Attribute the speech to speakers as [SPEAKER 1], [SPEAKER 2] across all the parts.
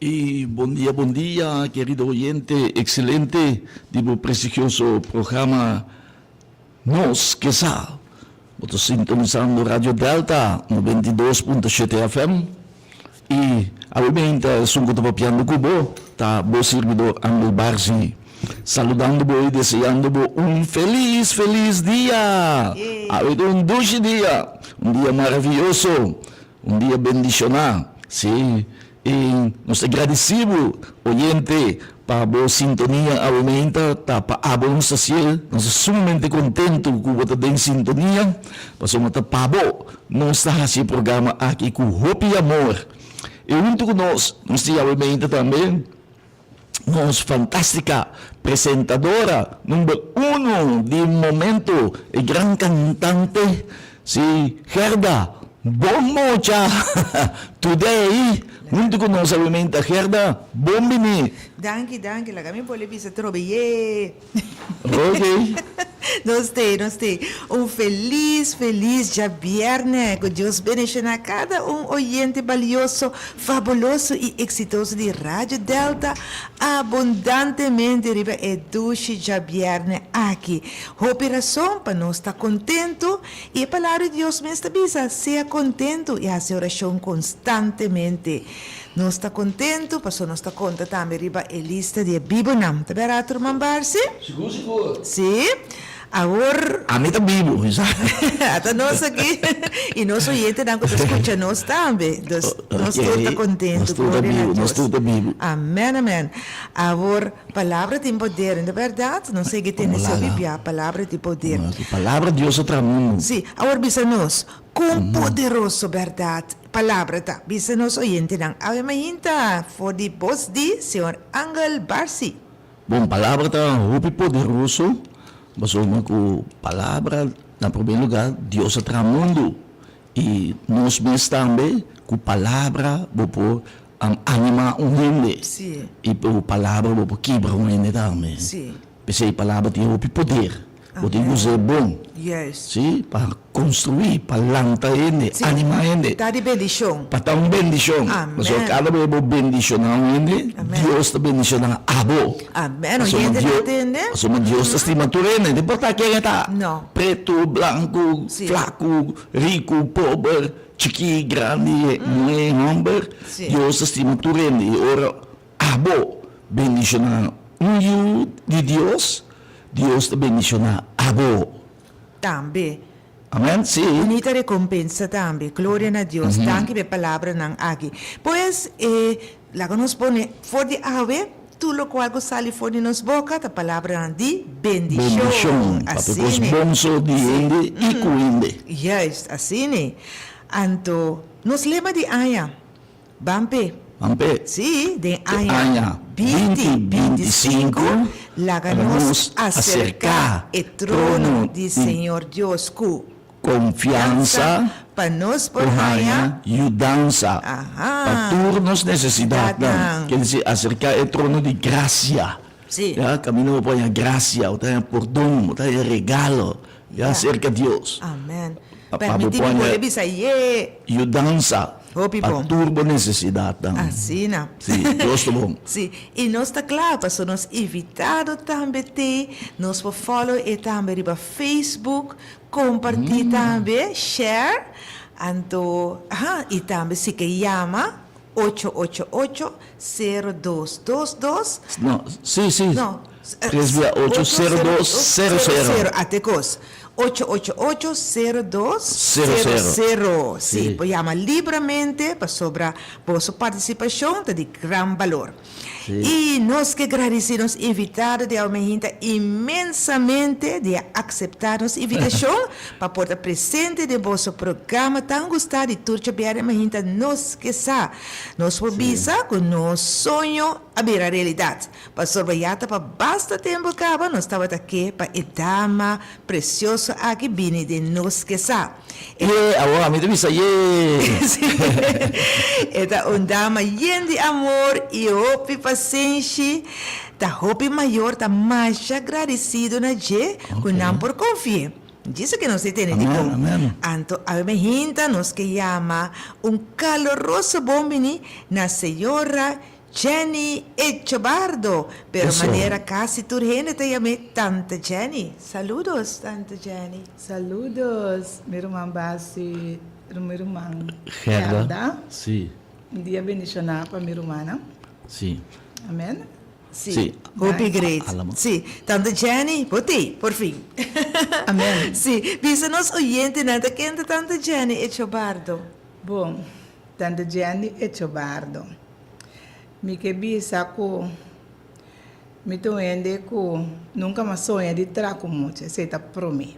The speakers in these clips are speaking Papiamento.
[SPEAKER 1] Y bon dia, bon dia, querido oyente excelente di bo prestigioso programa Nos Ke Sa. Bo ta sintonisando Radio Delta 92.7 FM y awe esun cu ta papiando cu bo ta bo sirbidor Angel Barzi. Saludando bo y deseando bo un feliz, feliz dia! Awe ta un dushi dia, un dia maraviyoso, un dia bendiciona. Si, y nos ta gradeci bo, oyente, pa bo sintonia awe meinta, ta pa abo nos ta haciel. Nos ta sumamente contento cu bo ta den sintonia, pasobra ta pa bo nos ta haci e programa aki cu hopi amor. Y hunto cu nos, nos tin awe meinta tambe nos fantástica presentadora number uno di momento, e gran cantante, si Gerda, bon mocha today, hunto cu nos awe Gerda, bon bini.
[SPEAKER 2] Danki, danki, laga mi bolbe bisa trobe, yee.
[SPEAKER 1] Ok.
[SPEAKER 2] Nos te, nos te. Un felis, felis djabièrnè. Ku Dios bendishoná kada un oyente balioso, fabuloso i eksitoso di Radio Delta abundantemente riba e dushi djabièrnè aki. Hopi rason pa nos ta kontentu i e Palabra di Dios mes ta bisa, Sea kontentu i hasi orashon konstantemente. Nos ta kontentu pasobra nos ta konta tambe riba e lista di e bibunan. Ta bèrdat, ruman Barsi?
[SPEAKER 1] Sigur, sigur.
[SPEAKER 2] Sí. Awor.
[SPEAKER 1] Ami ta bibu, mi sa.
[SPEAKER 2] Ata nos aki. I nos oyentenan ku ta skucha nos tambe. Dus nos tur ta kontentu.
[SPEAKER 1] Nos tur ta bibu, nos tur ta bibu.
[SPEAKER 2] Amèn, amèn. Awor, palabra tin poder, no ta bèrdat? Nos sigui tene su Biblia, palabra tin poder.
[SPEAKER 1] Palabra Dios a traha mundu.
[SPEAKER 2] Sí. Awor bisa nos, Kon poderoso bèrdat Palabra ta? Bisa nos oyentenan awe mainta for di bos di señor Angel Barsi.
[SPEAKER 1] Bon, palabra ta hopi poderoso, pasobra ku palabra na promé lugá Dios a traha mundu i nos mes tambe ku palabra bo por animá un hende i ku palabra bo por kibra un hende tambe. P'esei palabra tin hopi poder. Bo tin ku us'é bon. Sí, pa konstruí, pa lanta hende, animá hende.
[SPEAKER 2] Ta di bendishon.
[SPEAKER 1] Pa ta un bendishon. Pasobra kada bes bo bendishoná un hende, Dios ta bendishoná abo.
[SPEAKER 2] Amèn. Oyente ta tende?
[SPEAKER 1] Pasobra Dios ta stima tur hende, no importá ken e ta. Pretu, blanku, flaku, riku, pober, chikí, grandi, muhé, hòmber. Dios ta stima tur hende. I ora Abo bendishoná un yu di Dios, Dios ta bendishoná abo.
[SPEAKER 2] Tambe.
[SPEAKER 1] Amen, sí.
[SPEAKER 2] Bunita rekompensa tambe. Gloria na Dios. Danki pa e palabranan aki. Pues, e laga nos pone for di awe, tur lokual ku sali for di nos boka ta palabranan di bendishon.
[SPEAKER 1] Bendishon. Papia kos bon so di hende i ku hende.
[SPEAKER 2] Juist, asina. Anto, nos lema di aña. Ban p'e.
[SPEAKER 1] Ban p'e.
[SPEAKER 2] Sí, den aña binti 25, laga nos aserká e trono di Señor Dios ku.
[SPEAKER 1] Konfiansa.
[SPEAKER 2] Pa nos por haña.
[SPEAKER 1] Yudansa. Pa tur nos nesesidatnan. Kel disi aserká e trono di grasia.
[SPEAKER 2] Sí.
[SPEAKER 1] Ya, kaminda bo por haña grasia, bo ta haña pordon, bo ta haña regalo. Ya, serka Dios.
[SPEAKER 2] Amen. Permití mi por e bisa ye.
[SPEAKER 1] Yudansa.
[SPEAKER 2] Hopi
[SPEAKER 1] bon. Pa tur bo nesesidatnan.
[SPEAKER 2] Asina.
[SPEAKER 1] Sí, Dios ta bon.
[SPEAKER 2] Sí, i nos ta kla pasobra nos invitado tambe t'e. Nos por follow e tambe riba Facebook, kompartí tambe, share. Anto, aha, i tambe si ke yama ocho ocho ocho sero dos dos dos.
[SPEAKER 1] No, sí, sí.
[SPEAKER 2] No.
[SPEAKER 1] Tres bia ocho, sero dos, sero sero.
[SPEAKER 2] Ate kos. Ocho ocho ocho, sero dos,
[SPEAKER 1] Sero
[SPEAKER 2] sero
[SPEAKER 1] sero.
[SPEAKER 2] sero. Sí,
[SPEAKER 1] Sí.
[SPEAKER 2] por yama libramente pasobra boso partisipashon ta di gran balor.
[SPEAKER 1] Sí.
[SPEAKER 2] I nos ke gradisí nos invitado di awe hinta inmensamente di a akseptá nos invitashon pa por ta presente den boso programa tan gustá di tur djabièrnè mahinta Nos Ke Sa. Nos por bisa ku nos soño a bira realidat. Pasobra ya ta pa basta tempu kaba nos tabata ke pa e dama presioso aki bini den nos ke sa.
[SPEAKER 1] E. Ye, awor ami ta bisa ye.
[SPEAKER 2] Sí. E ta un dama yen di amor i hopi pasenshi. Ta hopi mayor ta masha gradisido na dje ku nan por konfi'é. Djis ke nos e tene di kon. Anto awe mehinta nos ke yama un kaloroso bon bini na señora. Jenny Echobardo, pero
[SPEAKER 1] Eso.
[SPEAKER 2] manera casi tur hende ta yam'é Tante Jenny. Saludos, Tante Jenny.
[SPEAKER 3] Saludos, mi ruman Basi, mi ruman
[SPEAKER 1] Gerda.
[SPEAKER 3] Gerda.
[SPEAKER 1] Sí.
[SPEAKER 3] Un dia bendishoná pa mi rumannan.
[SPEAKER 1] Sí.
[SPEAKER 3] Amen.
[SPEAKER 2] Sí.
[SPEAKER 1] Sí.
[SPEAKER 2] Hopi great.
[SPEAKER 1] Alamo.
[SPEAKER 2] Sí. Tante Jenny, bo t'ei, por fin.
[SPEAKER 3] Amen.
[SPEAKER 2] Sí. Bisa nos oyentenan ta ken ta Tante Jenny Echobardo.
[SPEAKER 3] Bon, Tante Jenny Echobardo. Mi ke bisa ku mi ta un hende ku nunka m'a soña di traha ku mucha, esei ta promé.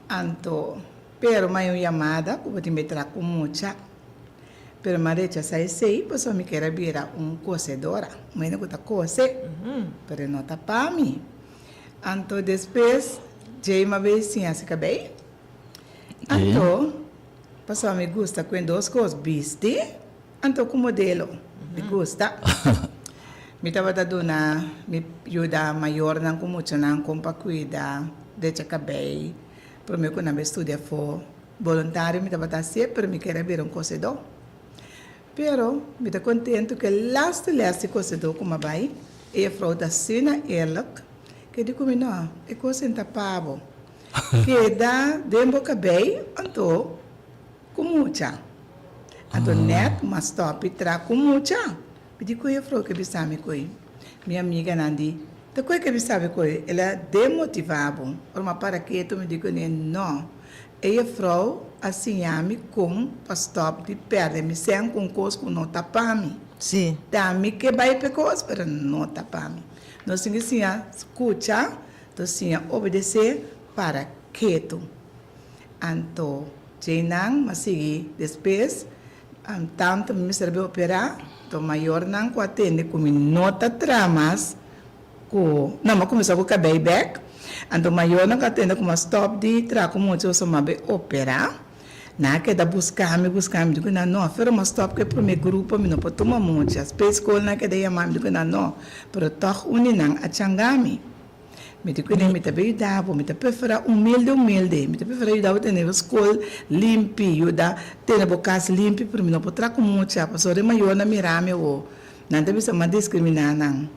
[SPEAKER 3] Anto, pero m'ay un yamada ku bo tin be traha ku mucha, pero m'a rechasá esei pasobra mi kier a bira un kosedora, un hende ku ta kose, pero e no ta pa mi. Anto despues djei m'a bay siña hasi kabei. Anto, pasobra mi gusta ku e dos kos, bisti. Anto ku modelo mi gusta. Mi tabata duna mi yuda mayornan ku muchanan kon pa kuida decha kabei prome ku nan bai studia afó. Boluntario mi tabata hasié pero mi kere bira un kosedó. Pero mi ta kontentu ku e lastu lès di kosedó ku mi a bai e jefrou ta asina eerlijk ke di ku mi no e kos sin ta pa bo. Keda den bo kabei anto Ku mucha. Anto nèt m'a stòp i tra ku mucha. Mi di ku jefrou ke bisa mi koe. Mi amiganan di, Ta koe ke bisa bo koe? El a demotivá bo. Ora m'a para ketu mi di kuné, No. E jefrou a siña mi kon pa stòp di pèrdè mi sèn ku un kos ku no ta pa mi.
[SPEAKER 2] Sí.
[SPEAKER 3] Ta mi ke bai p'e kos, pero no ta pa mi. Nos tin ke siña skucha, nos siña obedesé, para ketu. Anto djeinan m'a sigui despues, tanto mi mester a bin operá, anto mayornan ku a tende ku mi no ta traha mas ku, no, m'a kuminsá ku kabei bèk, anto mayornan ku a tende ku m'a stòp di traha ku mucha pasobra m'a bin operá, nan a keda buska mi, buska mi, mi di ku nan no, pero m'a stòp ku e promé grupo mi no por tuma mucha, spes skolnan a keda yama mi, mi di ku nan no, pero tòg un di nan a changa mi. Mi ta kuida, mi ta bay yuda bo, mi ta prefera humilde humilde, mi ta prefera yuda bo tene bo skol limpi, yuda tene bo kas limpi, pero mi no por traha ku mucha, pasobra e mayornan mira mi awo, nan ta bisa mi a diskriminá nan.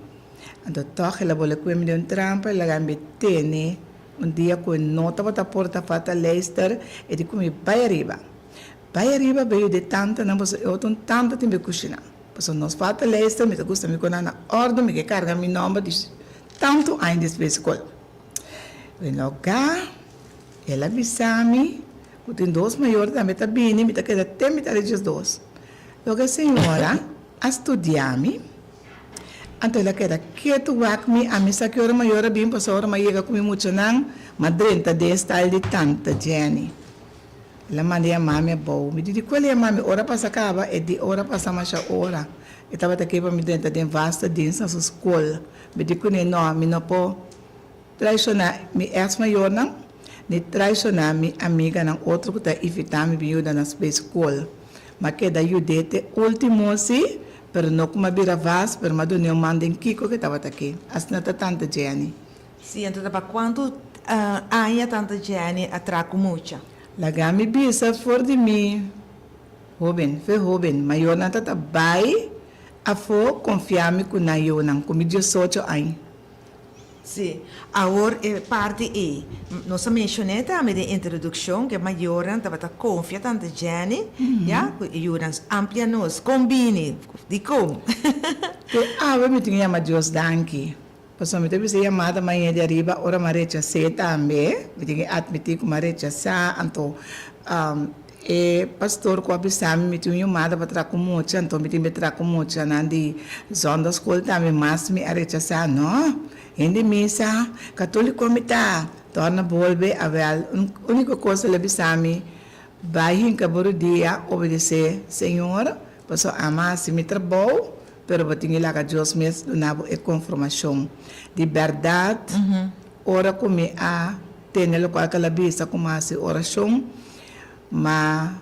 [SPEAKER 3] Anto tòg el a bole kue mi den un trampa, el a laga mi tene un dia ku e no tabata porta fata leister, e di ku mi bay ariba, bay ariba bay yuda e tantanan pasobra e otro un tanta tin bay kushiná, pasobra nos fata leister mi ta gusta mi ku nan na òrdu, mi ke karga mi nòmber di. Tantu aña despues skol. Den logá, el a bisa mi ku tin dos mayor tambe ta bini, mi ta keda te mitad di diesdos. Loke e señora a studia mi, anto el a keda ketu wak mi, ami sa ki ora mayor a bini pasobra ora mi a yega ku mi muchanan, mi a drenta den e stal di tanta Jenny. El a manda yama mi abou. Mi di, di kual yama mi? Ora pasa kaba? E di, ora pasa masha ora. E tabata ke pa mi drenta den vaste dienst na su skol. Mi di kuné, No, mi no por traishoná mi eks mayornan, ni traishoná mi amiganan otro ku ta invitá mi bin yuda na spe skol. M'a keda yud'é te último sí, pero no ku m'a bira vas, pero m'a dun'é un man den kiko ku e tabata ke. Asina ta tanta Jenny.
[SPEAKER 2] Sí, anto ta pa kuantu aña tanta Jenny a traha ku mucha?
[SPEAKER 3] Laga mi bisa for di mi Hoben, fe hoben, mayornan ta ta bai afó konfiá mi ku nan yunan, ku mi diesocho añ.
[SPEAKER 2] Sí, awor e parti ei. Nos a menshoné tambe den introdukshon ku e mayornan tabata konfia tante Jenny, ya, ku e yunan amplia nos. Kon bini? Dikon?
[SPEAKER 3] Te awe mi tin yama Dios danki. Pasobra mi ta bisa yamada maña di ariba ora mi a rechas'é tambe, mi tin ke atmití ku mi a rechasá, anto e pastor ku a bisa mi mi tin un yamada pa traha ku mucha, anto mi tin be traha ku muchanan di zondagschool tambe, mas mi a rechasá, no, hende misa, katoliko mi ta, torna bolbe, awel, uniko kos el a bisa mi, bai hinka bo rudia, obedesé Señor, pasobra ami a hasi mi trabou. Pero bo tin di laga Dios mes duna bo e konfirmashon. Di bèrdat, ora ku mi a tende lokual ku el a bisa ku mi a hasi orashon, m'a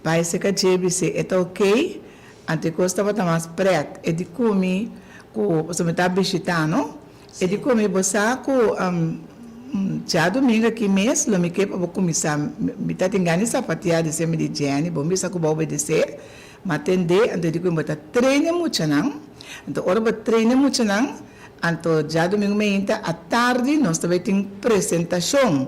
[SPEAKER 3] bai serka dje bis'é e ta okey, anto e kos tabata mas prèt. E di ku mi ku, pasobra mi ta bishitá no, e di ku mi, Bo sa ku djadumingu aki mes lo mi ke pa bo kuminsá. Mi ta tin gana di sapatiá, di se mi di Jenny, bo bisa ku bo a obedesé. Ma tende, anto di ku bo ta train e muchanan. Anto ora bo train e muchanan, anto djadumingu meinta atardi nos ta bai tin presentashon.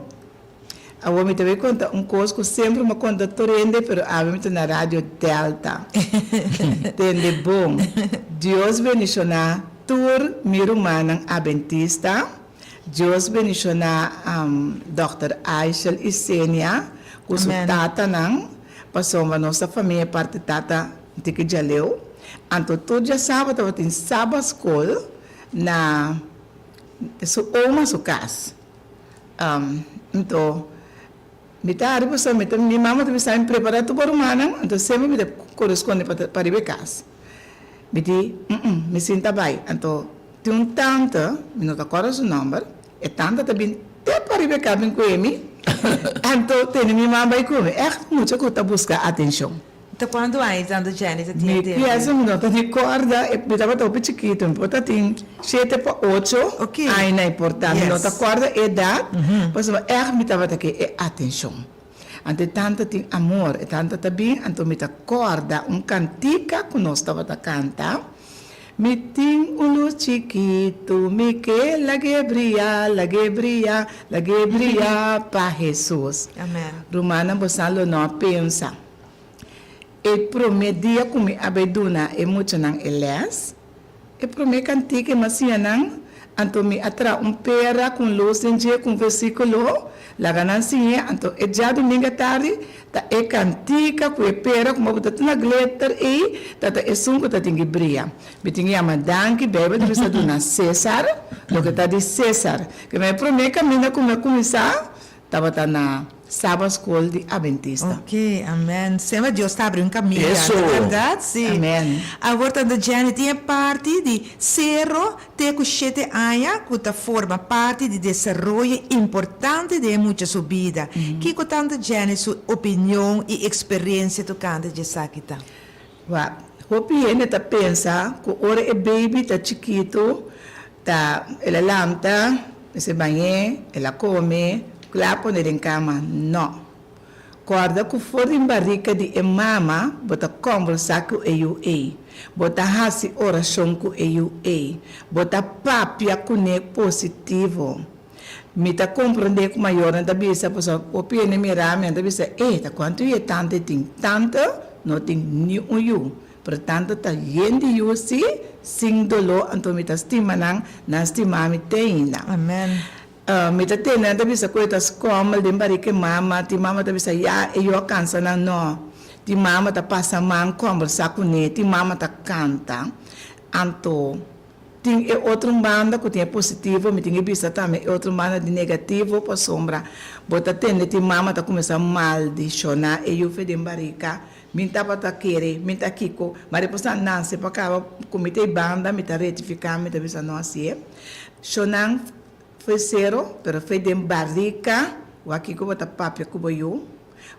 [SPEAKER 3] Awor mi ta bai konta un kos ku semper mi a konta tur hende pero awe mi ta na Radio Delta. Tende bon. Dios bendishoná tur mi rumannan abentista. Dios bendishoná Dòkter Aishel i Senia ku su tatanan pasobra nos ta famia parti tata Tiki Djaleu. Anto tur djasaba tabatin Saba skol na su oma su kas. Anto, mi ta hari pasobra mi ta, mi mama ta bisa mi prepara tur bo rumannan, anto semper mi ta koresponde pa pa riba e kas. Mi di, um, mi sinta bai. Anto, tin un tante, mi no ta kòrda su nòmber, e tante ta bin te pa riba e kas bin ku mi, anto tene mi mama bai ku mi. Ègt mucha ku ta buska atenshon.
[SPEAKER 2] Ta cuanto aña tanto Jenny ta tin
[SPEAKER 3] Mi
[SPEAKER 2] tempo?
[SPEAKER 3] piensa mi no ta di corda, mi tabata hopi chikito, mi por ta tin shete pa ocho aña y por ta, mi no ta corda edad, pasobra echt mi tabata ke e atencion. Anto e tanta tin amor, e tanta ta bin, anto mi ta corda un cantica cu nos tabata canta, Mi tin un luz chikito, mi ke lag'e bria, lag'e bria, lag'e bria pa Jesus. Rumannan bosan lo no a pensa. E promé dia ku mi a bai duna e muchanan e lès, e promé kantika e mas siña nan, anto mi a traha un pera ku un lus den dje ku un versíkulo, laga nan siñ'é, anto e djadumingu atardi ta e kantika ku e pera ku bo ta tuna gleter ei ta ta esun ku ta tin ki bria. Mi tin ki yama danki, Beibel ta bisa duna Sésar loke ta di Sésar. Ke mi e promé kaminda ku mi a kuminsá Tabata na Saba School di Adventista.
[SPEAKER 2] Ok, amen. Semper Dios ta abri un caminda,
[SPEAKER 1] Eso.
[SPEAKER 2] no berdad? Si.
[SPEAKER 3] Amen.
[SPEAKER 2] Awor tante Jenny tin e parti di sero te cu shete aña cu ta forma parti di desaroyo importante den e mucha su bida. Kico tante Jenny su opinion y experiencia tocante dje esaki ta?
[SPEAKER 3] Wak, hopi hende ta pensa ku ora e baby ta chikitu ta el a lanta, mester bañ'é, el a kome, kla pone den kama. No. Kòrda ku for di barika di e mama bo ta kòmbersá ku e yu ei. Bo ta hasi orashon ku e yu ei. Bo ta papia kuné positivo. Mi ta comprende cu mayornan ta bisa pasobra hopi hende mira mi nan ta bisa e ta cuanto yu e tante tin? Tante no tin ni un yu pero tante ta yen di yu si sin dolo anto mi ta stima nan nan stima mi te ainda.
[SPEAKER 2] Amen.
[SPEAKER 3] Mi ta tende nan ta bisa cu e ta scommel den barika e mama tin mama ta bisa ya e yu a cansa nan no tin mama ta pasa man combersa cune tin mama ta canta anto Tin e otro un banda ku tin e positivo, mi tin ke bisa tambe e otro un banda di negativo pasobra bo ta tende tin mama ta kuminsá maldishoná e yufe den barika, mi tabata kere, mi ta kiko, ma despues nan nase pa kaba ku mi ta e banda mi ta retifiká mi ta bisa no asié. Shonan foi sero pero foi den barika wak kiko bo ta papia ku bo yu.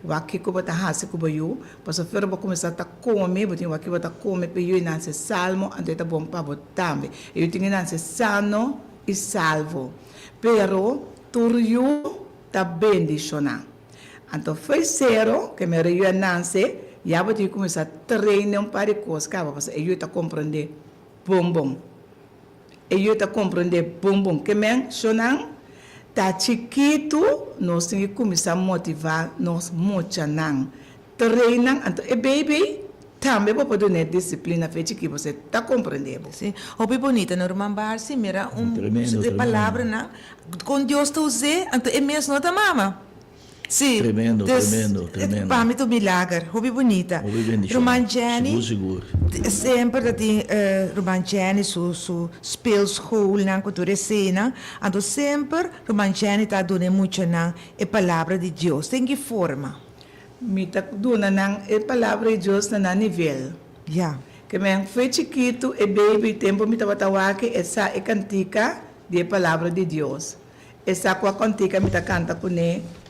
[SPEAKER 3] Wak kiko bo ta hasi ku bo yu, pasobra ora bo kuminsá ta kome, bo tin wak bo ta kome pa e yu e nanse salmo, anto e ta bon pa bo tambe. E yu tin ke nanse sano i salvo. Pero tur yu ta bendishoná. Anto fo'i sero ke mero e yu a nanse, ya bo tin ke kuminsá train'e un par di kos kaba, pasobra e yu ta komprondé bon bon. E yu ta komprondé bon bon ke men shonan ta chikitu, nos tin ke kuminsá motivá nos muchanan, train nan, anto e baby tambe bo por dun'é disiplina fe chikí pasobra e ta komprondé bo.
[SPEAKER 2] Sí, hopi bonita no ruman Barsi, mira un
[SPEAKER 1] Tremendo,
[SPEAKER 2] e
[SPEAKER 1] tremendo.
[SPEAKER 2] palabranan kon Dios ta us'é, anto e mes no ta mama. Sí,
[SPEAKER 1] Tremendo,
[SPEAKER 2] dus
[SPEAKER 1] tremendo, tremendo.
[SPEAKER 2] pa mi ta un milager, hopi bunita.
[SPEAKER 1] Hopi bendicion.
[SPEAKER 2] Ruman Jenny,
[SPEAKER 1] Sigur, sigur.
[SPEAKER 2] semper ta tin ruman Jenny su su speelschoolnan cu tur eseinan, anto semper ruman Jenny ta duna e muchanan e palabra di Dios. Den ki forma?
[SPEAKER 3] Mi ta duna nan e palabra di Dios na nan nivel.
[SPEAKER 2] Ya.
[SPEAKER 3] Ke men fue chikitu e baby tempo mi tabata wak e sa e cantica di e palabra di Dios. E sa kua kontika mi ta kanta kuné.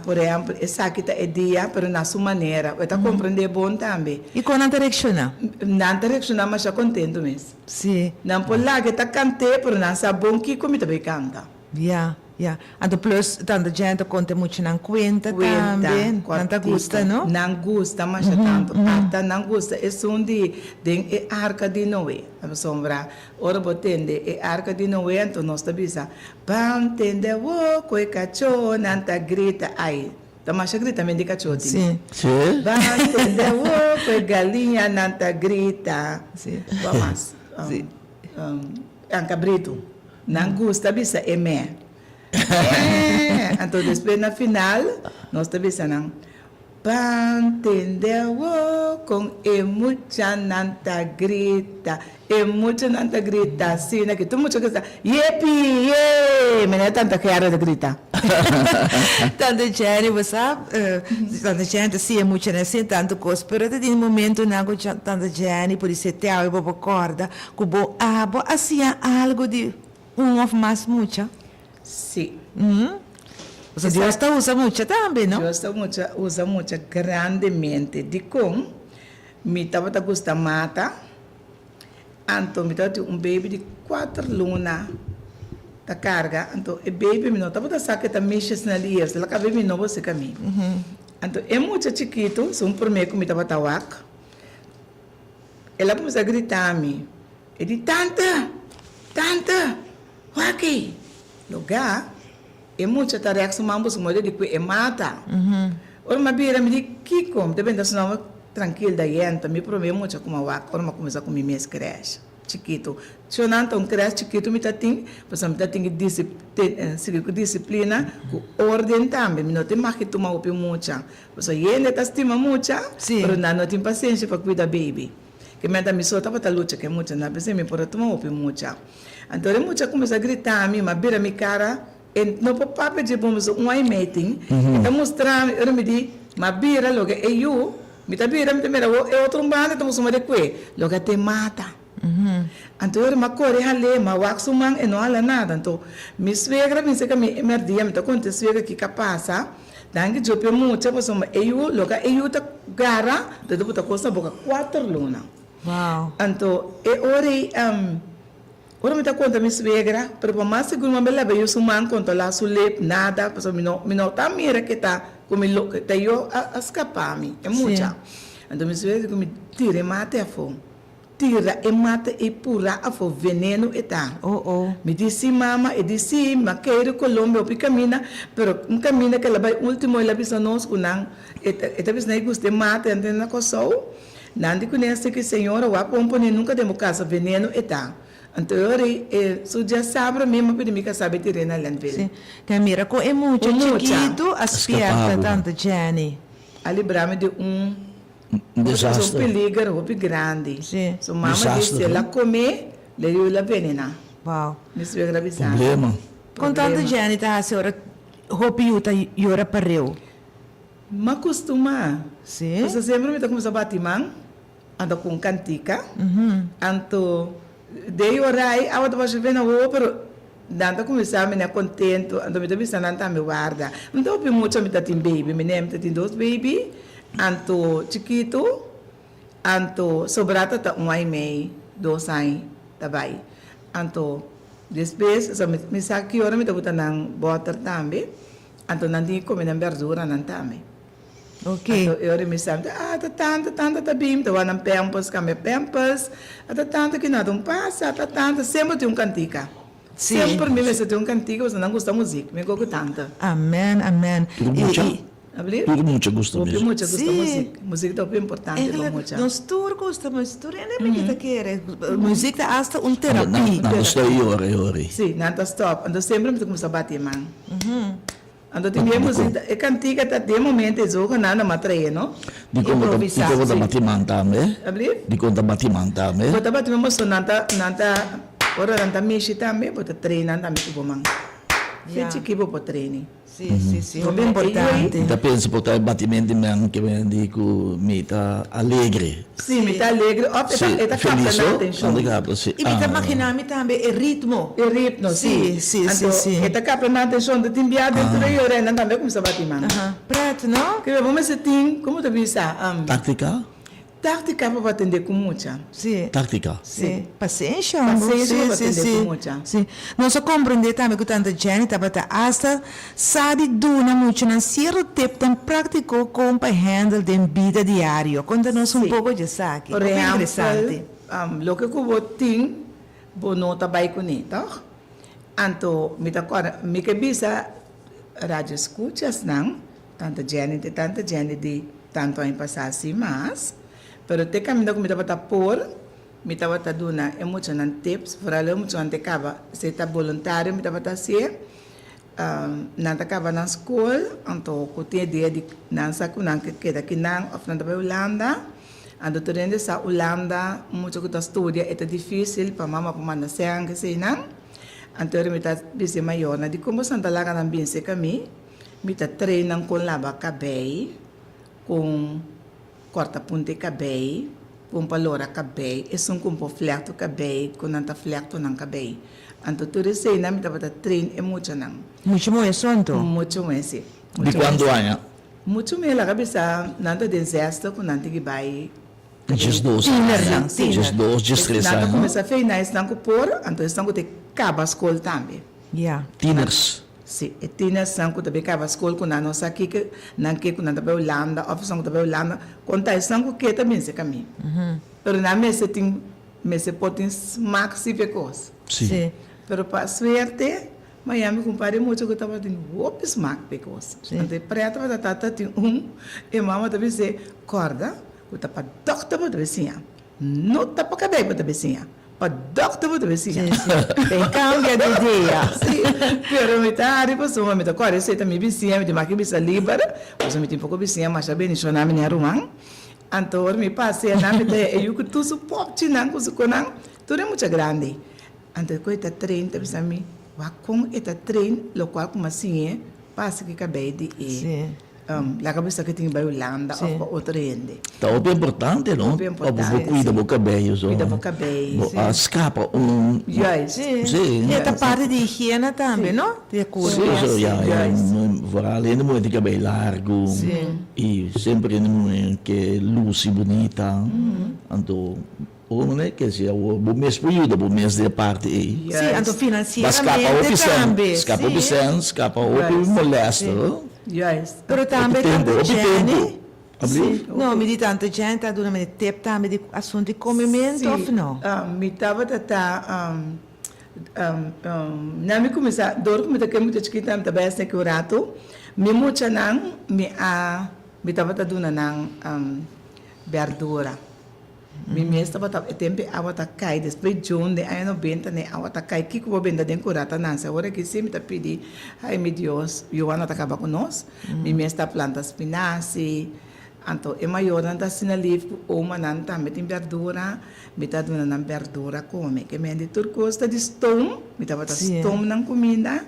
[SPEAKER 3] Por ehèmpel, esaki ta e dia, pero na su manera. E ta komprendé bon tambe.
[SPEAKER 2] I kon nan ta reakshoná?
[SPEAKER 3] Nan ta reakshoná masha kontentu mes.
[SPEAKER 2] Sí.
[SPEAKER 3] Nan por laga e ta kant'é, pero nan sa bon kiko mi ta bai kanta.
[SPEAKER 2] Ya. Ya. Anto plus tanta Jen ta konta muchanan kuenta tambe. Nan ta gusta, no?
[SPEAKER 3] Nan gusta masha tantu. Ata nan gusta esun di den e arka di Noe. Pasobra ora bo tende e arka di Noe anto nos ta bisa, Ban tende awor ku e kachónan ta grita. Ai, ta masha gritament di kachó tin.
[SPEAKER 1] Sí.
[SPEAKER 3] Ban tende awor ku e galiñanan ta grita. Kua mas? An kabritu. Nan gusta bisa e mè. Mè! Anto despues na final nos ta bisa nan, Ban tende awo kon e muchanan ta grita. E muchanan ta grita asina ki tur mucha ta Yepi! Yee! Manera tanta Gerda ta grita.
[SPEAKER 2] Tante Jenny, bo sa, tante Jenny ta siña muchanan asina tantu kos, pero ta tin momentonan ku tante Jenny por di sete awe bo por kòrda Ku bo abo a siña algu di un òf mas mucha?
[SPEAKER 3] Sí.
[SPEAKER 2] Pasobra Dios ta usa mucha tambe, no?
[SPEAKER 3] Dios ta mucha usa mucha grandemente. Dikon? Mi tabata gusta mata, anto mi tabatin un baby di kuater luna ta karga, anto e baby mi no tabata sa ku e ta mishi asina lies, el a kaba mi nobo serka mi. Anto e mucha chikitu, su un promé ku mi tabata wak. El a kuminsá grita mi, e di, Tanta! Tanta! Wak-ei! Logá, e mucha ta rèk su man bo su moeda di kue e mata. Ora mi a bira, mi di, Kiko? Mi ta benta su nòmber trankil Dayenta, mi promé mucha ku mi a wak ora mi a kuminsá ku mi mes krèsh chikitu. Shonnan ta un krèsh chikitu mi ta tin, pasobra mi ta tin ki sigui ku disiplina, ku órden tambe. Mi no tin mag di tuma hopi mucha. Pasobra hende ta stima mucha, pero nan no tin pasenshi pa kuida baby. Ke menta mi so tabata lucha ku e mucha, nan a pensa mi por a tuma hopi mucha. Anto e mucha a kuminsá grita mi, mi a bira mi kara, e no por papia dje bon pasobra un aimei tin, e ta mustra mi, ora mi di, mi a bira loke e yu, mi ta bira mi ta mira awor e otro un banda ta mustra di kue, loke a te mata. Anto ora mi a kore hal'é, mi a wak su man, e no hala nada. Anto mi suegra a bin serka mi e merdia, mi ta konta e suegra kiko a pasa. Danki Dios p'e mucha pasobra e yu loke e yu ta gara ta ta buta kos na boka kuater luna. Anto e ora ei ora mi ta konta mi suegra pero pa mas sigur mi a laba e yu su man kontrola su lep nada pasobra mi no mi no ta mira ke ta ku mi lo ta yu a skapa mi e mucha. Anto mi suegra di ku mi tira e mate afo. Tira e mata ei purá afó, veneno e ta.
[SPEAKER 2] Oh oh.
[SPEAKER 3] Mi di sí mama, e di sí, mi a keire Colombia hopi camina, pero un camina ke el a bai ultimo el a bisa nos ku nan e ta e ta bisa nan e gusta e mata nan tene na Kòrsou, nan di kuné así ki señora wak bon pone nunka den bo kasa veneno e ta. Anto e ora ei e su djasabra mi a pidi mi kasá bai tir'é na Landville.
[SPEAKER 2] Sí, ke mira ku e mucha
[SPEAKER 3] Un mucha.
[SPEAKER 2] chikitu a spierta
[SPEAKER 1] Skapá bo.
[SPEAKER 2] tante Jenny.
[SPEAKER 3] A libra mi di un.
[SPEAKER 1] Un
[SPEAKER 3] Pasobra es un
[SPEAKER 1] desaster.
[SPEAKER 3] peliger hopi grandi.
[SPEAKER 2] Sí.
[SPEAKER 3] Su mama di
[SPEAKER 1] Desaster,
[SPEAKER 3] si el a
[SPEAKER 1] no?
[SPEAKER 3] come, le yu la venena.
[SPEAKER 2] Wow.
[SPEAKER 3] Mi suegra bisa mi.
[SPEAKER 1] Problema.
[SPEAKER 2] Con tante
[SPEAKER 3] Problema.
[SPEAKER 2] Jenny ta haci ora hopi yu ta yora pareu?
[SPEAKER 3] M'a costuma.
[SPEAKER 2] Sí.
[SPEAKER 3] Pasobra semper mi ta cuminsa bati man, anto cu un cantica. Anto den yora ei awa ta basha bena wowo pero nan ta cuminsa mi na contento. Anto mi ta bisa nan tambe warda. Mi ta hopi mucha mi ta tin baby. Mi ne mi ta tin dos baby. Anto chikitu, anto sobrá ta ta un ai mei, dos ai ta bai. Anto despues, so mi sa ki ora mi ta buta nan bòter tambe, anto nan tin ki kome nan bèrduranan tambe.
[SPEAKER 2] Ok.
[SPEAKER 3] Anto e ora mi sa, mi ta, ah, ta tantu, tantu ta bin, mi ta wak nan pèmpers, kambia pèmpers, a ta tantu ki nada un pasa, a ta tantu, semper tin un kantika.
[SPEAKER 2] Sí.
[SPEAKER 3] Semper mi mester tin un kantika pasobra nan gusta muzik, mi gogo tanta.
[SPEAKER 2] Amen, amen.
[SPEAKER 1] Tur mucha,
[SPEAKER 3] Abli?
[SPEAKER 1] tur mucha gusta
[SPEAKER 3] Hopi
[SPEAKER 1] muzik.
[SPEAKER 3] mucha gusta
[SPEAKER 2] Sí.
[SPEAKER 3] muzik. Muzik ta hopi importante pa
[SPEAKER 2] Eigenlijk,
[SPEAKER 3] mucha.
[SPEAKER 2] nos tur gusta muzik. Tur hende mi ta kere. Muzik ta asta un
[SPEAKER 1] Nan,
[SPEAKER 2] terapia.
[SPEAKER 1] nan ta stop yora yora.
[SPEAKER 3] Sí, nan ta stop. Anto semper mi ta kuminsá bati e man. Anto tin bien muzik ta, e kantika ta den momento e zoga nan nan a trae, no?
[SPEAKER 1] Dikon bo ta,
[SPEAKER 3] Improvisá,
[SPEAKER 1] dikon bo ta
[SPEAKER 3] sí.
[SPEAKER 1] bati man tambe?
[SPEAKER 3] Abli?
[SPEAKER 1] Dikon ta bati man tambe?
[SPEAKER 3] Bo ta bati man pasobra nan ta, nan ta, ora nan ta mishi tambe bo ta trae nan tambe ku bo man. Fe
[SPEAKER 2] Ya.
[SPEAKER 3] chikí bo por trae.
[SPEAKER 2] Sí, sí, sí, hopi
[SPEAKER 3] Hopi
[SPEAKER 2] importante.
[SPEAKER 1] Mi ta pensa por ta e batimento di man ke men di ku mi ta alegre.
[SPEAKER 3] Sí, mi ta alegre òf e ta
[SPEAKER 1] Sí,
[SPEAKER 3] e ta kapta
[SPEAKER 1] felis
[SPEAKER 3] nan
[SPEAKER 1] o?
[SPEAKER 3] atenshon.
[SPEAKER 1] Nan ta kapta, sí.
[SPEAKER 2] I mi ta
[SPEAKER 1] Ah.
[SPEAKER 2] imaginá mi tambe e ritmo.
[SPEAKER 3] E ritmo, sí.
[SPEAKER 2] Sí, sí, sí,
[SPEAKER 3] Anto
[SPEAKER 2] sí.
[SPEAKER 3] e ta kapta nan atenshon, ta tin bia den tur e yora i nan tambe a kuminsá bati man.
[SPEAKER 2] Aha, pret, no?
[SPEAKER 3] Ke bo mester tin, komo ta bisa?
[SPEAKER 1] Táktika?
[SPEAKER 3] Táktika pa bo atendé ku mucha.
[SPEAKER 2] Sí.
[SPEAKER 1] Táktika.
[SPEAKER 2] Sí. Pasenshi homber.
[SPEAKER 3] Pasenshi pa bo
[SPEAKER 2] Sí,
[SPEAKER 3] atendé
[SPEAKER 2] sí,
[SPEAKER 3] ku mucha.
[SPEAKER 2] sí. Nos a komprendé tambe ku Tanta Jenny tabata asta sa di duna muchanan sierto tipnan práktiko kon pa hèndel den bida diario. Konta nos un
[SPEAKER 3] Sí.
[SPEAKER 2] poko dje esaki.
[SPEAKER 3] Por
[SPEAKER 2] Hopi
[SPEAKER 3] ehèmpel,
[SPEAKER 2] interesante.
[SPEAKER 3] loke ku bo tin, bo no ta bai kuné, tòg? Anto mi ta kòrda, mi ke bisa radioescuchasnan, Tanta Jenny te tanta Jenny di tantu aña pasá si mas, pero te kaminda ku mi tabata por, mi tabata duna e muchanan tips, foral e muchanan te kaba, si ta boluntario mi tabata hasié, nan ta kaba nan skol, anto ku tin e dia di nan sa ku nan ke keda kinan òf nan ta bai Hulanda, anto tur hende sa Hulanda mucha ku ta studia e ta difísil pa mama por manda sèn keseinan, anto mi ta bisa e mayornan di komo esnan ta laga nan binse kami. Mi ta train nan kon laba kabei, kon kòrta punta e kabei, kon pa lora kabei, esun kon por flèktu kabei, kon nan ta flèktu nan kabei. Anto tur eseinan mi tabata train e muchanan.
[SPEAKER 2] Mucha muhé so anto?
[SPEAKER 3] Mucha muhé, si.
[SPEAKER 1] Di kuantu aña?
[SPEAKER 3] Mucha muhé laga bisa nan ta den zestig ku nan tin ki bai.
[SPEAKER 1] 12
[SPEAKER 2] Tienernan,
[SPEAKER 1] aña.
[SPEAKER 2] si.
[SPEAKER 1] 12, 13
[SPEAKER 3] Nan ta
[SPEAKER 1] aña.
[SPEAKER 3] kuminsá feina esnan ku por, anto esnan ku ta kaba skol tambe.
[SPEAKER 2] Ya.
[SPEAKER 1] Tieners.
[SPEAKER 3] Si, e tienersnan ku ta bai kaba skol ku nan no sa kiko nan ke ku nan ta bai Hulanda òf esnan ku ta bai Hulanda, konta esnan ku ke ta binse kamin. Pero nan mester tin, mester por tin smak si p'e kos.
[SPEAKER 1] Si.
[SPEAKER 3] Pero pa suerte, maña mi kumpare mucha ku tabatin hopi smak p'e kos. Anto e prèt tabata tata tin un, e mama ta bis'é, kòrda ku ta pa dòkter bo ta bai siña, no ta pa kabei bo ta bai siña. Pa dokter bo ta besiña.
[SPEAKER 2] Sí, sí. Ten cambia di idea.
[SPEAKER 3] Sí, pero mi ta hari pasobra mi ta kore esei ta mi bisiña, mi tin maki bisa liber, pasobra mi tin poko bisiña masha bendishoná mi nen ruman. Anto ora mi pasa nan mi ta haya e yu ku tur su popchinan ku su konan, tur e mucha grandi. Anto e ku e ta train ta bisa mi, wak kon e ta train lokual ku mi a siñ'é pasa ki kabei di e. Laga bisa ke tin bai Hulanda of pa otro hende.
[SPEAKER 1] Ta hopi importante no?
[SPEAKER 3] Hopi importante.
[SPEAKER 1] Pa bo cuida bo cabello so.
[SPEAKER 3] Cuida bo cabello.
[SPEAKER 1] Bo a scapa un.
[SPEAKER 3] Juist.
[SPEAKER 2] Si.
[SPEAKER 1] Si.
[SPEAKER 2] E ta parti di higiena tambe no? Di e curva.
[SPEAKER 1] Si so ya.
[SPEAKER 3] Juist.
[SPEAKER 1] Vooral hende muhe tin cabello largo.
[SPEAKER 2] Si.
[SPEAKER 1] Y semper hende muhe ke luci bunita. Anto Ora manera ke si awor bo mes por yuda bo mes den e parti ei.
[SPEAKER 2] Sí, anto
[SPEAKER 1] Ba skapa
[SPEAKER 2] financieramente
[SPEAKER 1] hopi sèn,
[SPEAKER 2] tambe,
[SPEAKER 1] skapa hopi
[SPEAKER 2] sí.
[SPEAKER 1] sèn, skapa hopi molèster.
[SPEAKER 3] Juist.
[SPEAKER 2] Pero tambe
[SPEAKER 1] Hopi tempu,
[SPEAKER 2] tanta
[SPEAKER 1] hopi
[SPEAKER 2] Jenny,
[SPEAKER 1] tempu. Abli?
[SPEAKER 2] sí, no, mi di tanta Jenny ta duna mi tip tambe di asuntu di comementu of
[SPEAKER 3] Sí,
[SPEAKER 2] no?
[SPEAKER 3] mi tabata ta, na mi kuminsá, dor ku mi ta ke mucha chikita mi ta bai hasi aki un ratu, mi muchanan mi a, mi tabata duna nan bèrdura. Mi mes tabata e tempu e awa ta kai despues June den aña nobenta ne awa ta kai kiko bo benta den kura ta nanse awor aki si mi ta pidi ai mi Dios Johan no ta kaba ku nos mi mes ta planta spinasi anto e mayornan ta asina lif ku omanan tambe tin berdura mi ta duna nan berdura kome ke men di tur kos ta di stoom mi tabata stoom nan kuminda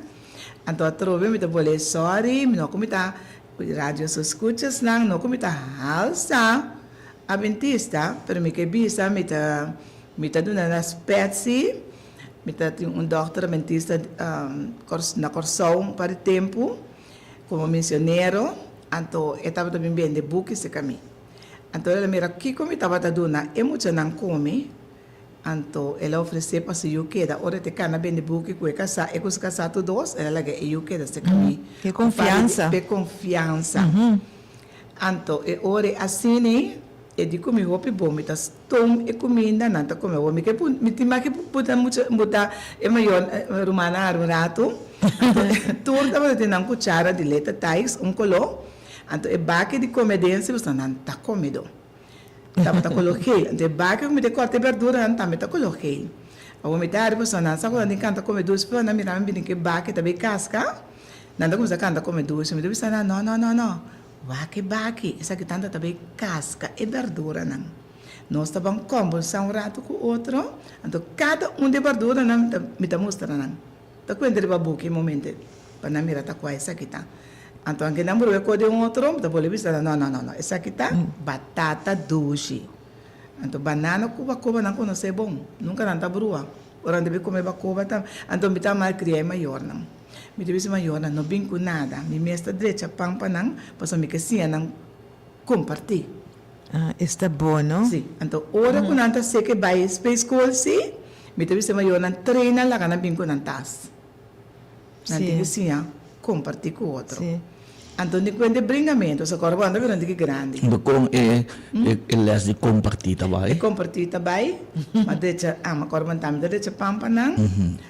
[SPEAKER 3] anto atrobe mi ta bole sorry mi no ku mi ta radio so skuchasnan no ku mi ta halsa. Adventista, pero mi ke bisa mi ta mi ta duna na spetsi, mi ta tin un dòkter adventista na Kòrsou un par di tempu komo misionero, anto e tabata bin bende buki serka mi. Anto el a mira kiko mi tabata duna e muchanan komi, anto el a ofresé pa su yu keda ora e ta kana bende buki ku e kasá, e ku su kasá tur dos, el a laga e yu keda serka mi.
[SPEAKER 2] Ke konfiansa.
[SPEAKER 3] Pe konfiansa. Anto e ora e asina e di ku mi hopi bon, mi ta stom e kuminda, nan ta kome awor. Mi ke pun, mi tin mas ke buta mucha, buta e mayor rumannan hari un ratu. Anto tur tabata tin nan kuchara di leta tais, un koló. Anto e baki di kome den si pasobra nan ta komedo. Tabata koló geel. Anto e baki ku mi ta kòrta e bèrduranan tambe ta koló geel. Awor mi ta hari pasobra nan sa ku nan tin kanta kome dushi, pero nan mira mi bini ku e baki ta bay kaska. Nan ta kuminsá kanta kome dushi. Mi ta bisa nan, No, no, no, no. Wak e baki. Esaki tanta ta bay kaska e berduranan. Nos ta ban kòmbersá un ratu ku otro. Anto kada un di e berduranan mi ta mi ta mustra nan. Ta kuenta riba buki e momento pa nan mira ta kua esaki ta. Anto anke nan bruha e kos den otro, mi ta bolbe bisa nan, No, no, no, no. Esaki ta batata dushi. Anto banana ku bakoba nan konosé bon. Nunka nan ta bruha. Ora nan ta bin kome bakoba ta. Anto mi ta malkriá e mayornan. Mi ta bisa mayornan, no bin ku nada. Mi mes ta drecha pan pa nan, pasobra mi ke siña nan kompartí.
[SPEAKER 2] Ah, esta bon, no?
[SPEAKER 3] Si, anto ora ku nan ta seke bai speeschool si, mi ta bisa mayornan train nan laga nan bin ku nan tas. Nan tin ku siña kompartí ku otro. Anto di kuenta e bringamentu, so kòrda bo nan ta bira un tiki grandi.
[SPEAKER 1] Anto kon e e lès di kompartí ta bai?
[SPEAKER 3] E kompartí ta bai, ma drecha, ama kòrda bo nan tambe ta drecha pan pa nan,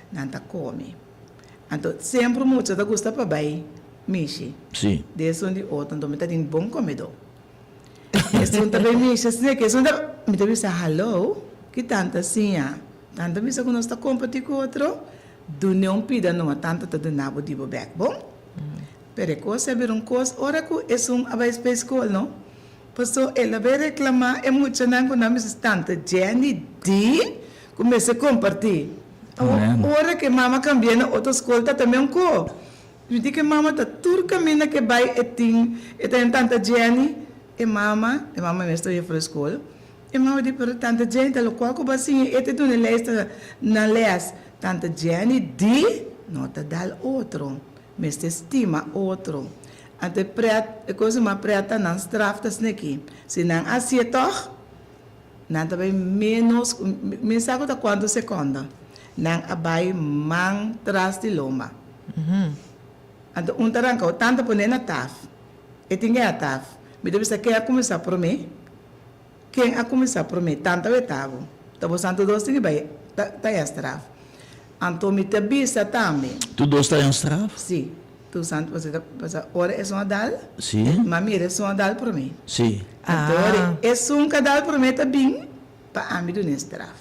[SPEAKER 3] nan ta kome. Anto semper mucha ta gusta pa bai mishi.
[SPEAKER 1] Sí.
[SPEAKER 3] Di esun di otro, anto mi ta tin bon komedó. Esun ta bai mishi asina ke esun ta, mi ta bisa haló, ki tanta siña? Tanta bisa ku nos ta kompartí ku otro? Dun'é un pida numa tanta ta duna bo di bo bek, bon? Pero e kos a bira un kos ora ku esun a bai spes skol, no? Paso el a bai reklamá e muchanan ku nan mester tanta Jenny di ku mester kompartí. Awor ora ku e mama kambi'é na otro skol ta tambe un ko. Mi di ku e mama ta tur kaminda ku e bai e tin e ta den tanta Jenny, e mama, e mama mes ta yefra skol. E mama di, Pero tanta Jenny ta locual cu bo a siña e ta duna les na les. Tanta Jenny di, No ta dal otro. Mester stima otro. Anto e pret, e cosa mas pret ta nan straf ta sneki. Si nan hacié toch, nan ta bay menos, mi sa cu ta cuanto secondo. Nan a bay man tras di lomba. Anto un ta ranca, tanta pone na taf. E tin ke a taf. Mi ta bisa ken a cuminsa prome. Ken a kuminsá promé? Tanta wetá bo. Ta bo santu dos tin di bai ta e straf. Anto mi ta bisa tambe.
[SPEAKER 1] Tur dos ta en straf?
[SPEAKER 3] Sí. Tur santu pasobra ta pasa ora esun a dal.
[SPEAKER 1] Sí.
[SPEAKER 3] Mi a mira esun a dal promé.
[SPEAKER 1] Sí.
[SPEAKER 3] Anto ora esun ka dal promé ta bin pa ami duna e straf.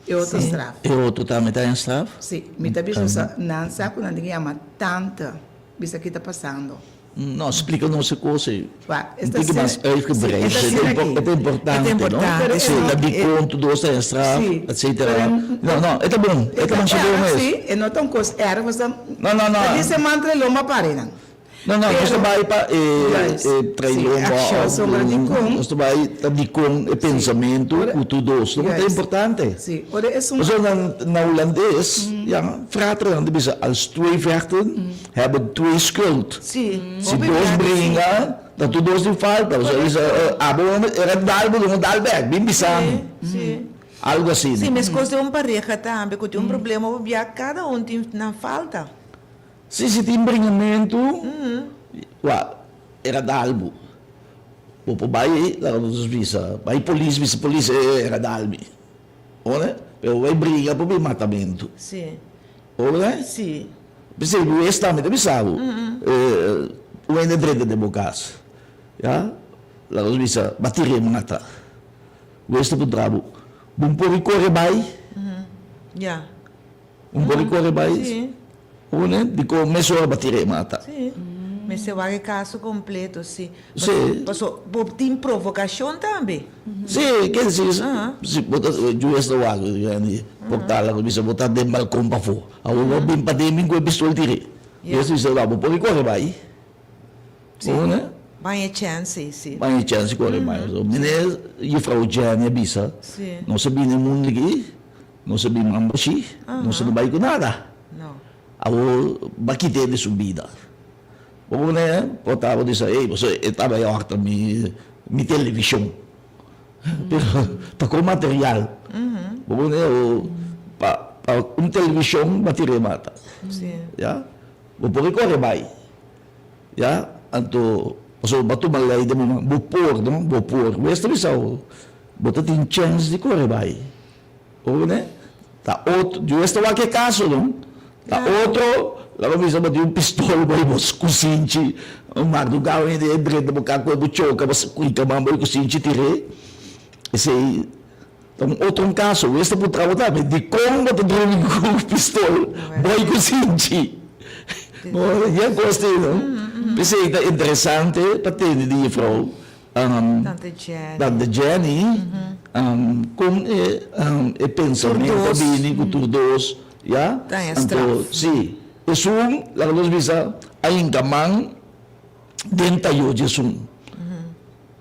[SPEAKER 3] E otro straf.
[SPEAKER 1] E otro tambe ta en straf?
[SPEAKER 3] Sí. Mi ta bisa sa nan sa ku nan tin ke yama tanta. Bisa ki ta pasando.
[SPEAKER 1] No, splika nos e kos ei.
[SPEAKER 3] Wak,
[SPEAKER 1] Un tiki mas uitgebreid. E ta importante, no? Si, ta dikon tur dos ta straf, etcetera. No, no, e ta bon. E ta masha bon mes.
[SPEAKER 3] Si, e no ta un kos erg, pasobra
[SPEAKER 1] No, no, no.
[SPEAKER 3] ta di seman trae lomba pare nan.
[SPEAKER 1] No, no, nos ta bai pa e trae lomba òf nos ta bai ta dikon e pensamentu ku tur dos. Loke ta importante.
[SPEAKER 3] Si, ora esun.
[SPEAKER 1] Pasobra na hulandes, ya, fraternan ta bisa als twee vechten. Hebben twee schuld.
[SPEAKER 2] Si
[SPEAKER 1] dos bringa, ta tur dos tin falta. Osea bisa, abo era dal bo no dal bek, bin bisa mi. Algo asina.
[SPEAKER 2] Si, meskos den un pareha tambe ku tin un problema bo bia kada un tin nan falta.
[SPEAKER 1] Si, si tin bringamentu, wak, era dal bo. Bo por bai, laga nos bisa, bai polis, bisa polis, era dal mi. Ora, pero bo bai bringa por bin matamentu. Ora?
[SPEAKER 2] Si.
[SPEAKER 1] P'esei bo es tambe ta bisa bo, un hende drenta den bo kas, ya, laga nos bisa, ba tir'é mata. Bo es ta puntra bo, bo por i kore bai?
[SPEAKER 2] Ya.
[SPEAKER 1] Bo por i kore bai?
[SPEAKER 2] Si.
[SPEAKER 1] Ora, dikon mesora ba tir'é mata?
[SPEAKER 2] Si. Mester wak e kaso kompleto, si.
[SPEAKER 1] Si.
[SPEAKER 2] Paso bo tin provokashon tambe.
[SPEAKER 1] Si, ke si, si bo ta, juez ta wak, por tal a bisa bo ta den balkon pafó. Awor bo bin paden bin ku e pistol tir'é. Juez ta bisa, bo por kore bai.
[SPEAKER 2] Si, ban e chèns, si.
[SPEAKER 1] Ban e chèns kore bai. So, meneer, juffrouw Jenny a bisa, nos a bini e mundu aki, nos a bin man bashí, nos no bai ku nada. Awor, bo a kit'é di su bida. Bo pone por ta bo bisa ey pasobra e tabata e òrta mi mi televishon pero ta kon material bo pone o pa pa un televishon bo a tira e mata ya bo por e kore bai ya anto pasobra bo a tuma lei den bo man bo por no bo por wes ta bisa bo bo ta tin chèns di kore bai. Ora ta otro, Dios ta wak e kaso no, ta otro laga bisa bo tin un pistol bo bo kusinchi un mardugá un hende drenta bo kak bo choka bo kuika man bo kusinchi tir'é esei ta un otro un kaso wes ta puntra bo tambe dikon bo ta drumi ku pistol bo i kusinchi no ya kos tin no p'esei ta interesante pa tende di jefrou.
[SPEAKER 2] Tante Jenny.
[SPEAKER 1] Tante Jenny, kon e pensamentu a bini ku tur dos, ya? Anto, si, esun, laga nos bisa, a hinka man den tayo di esun.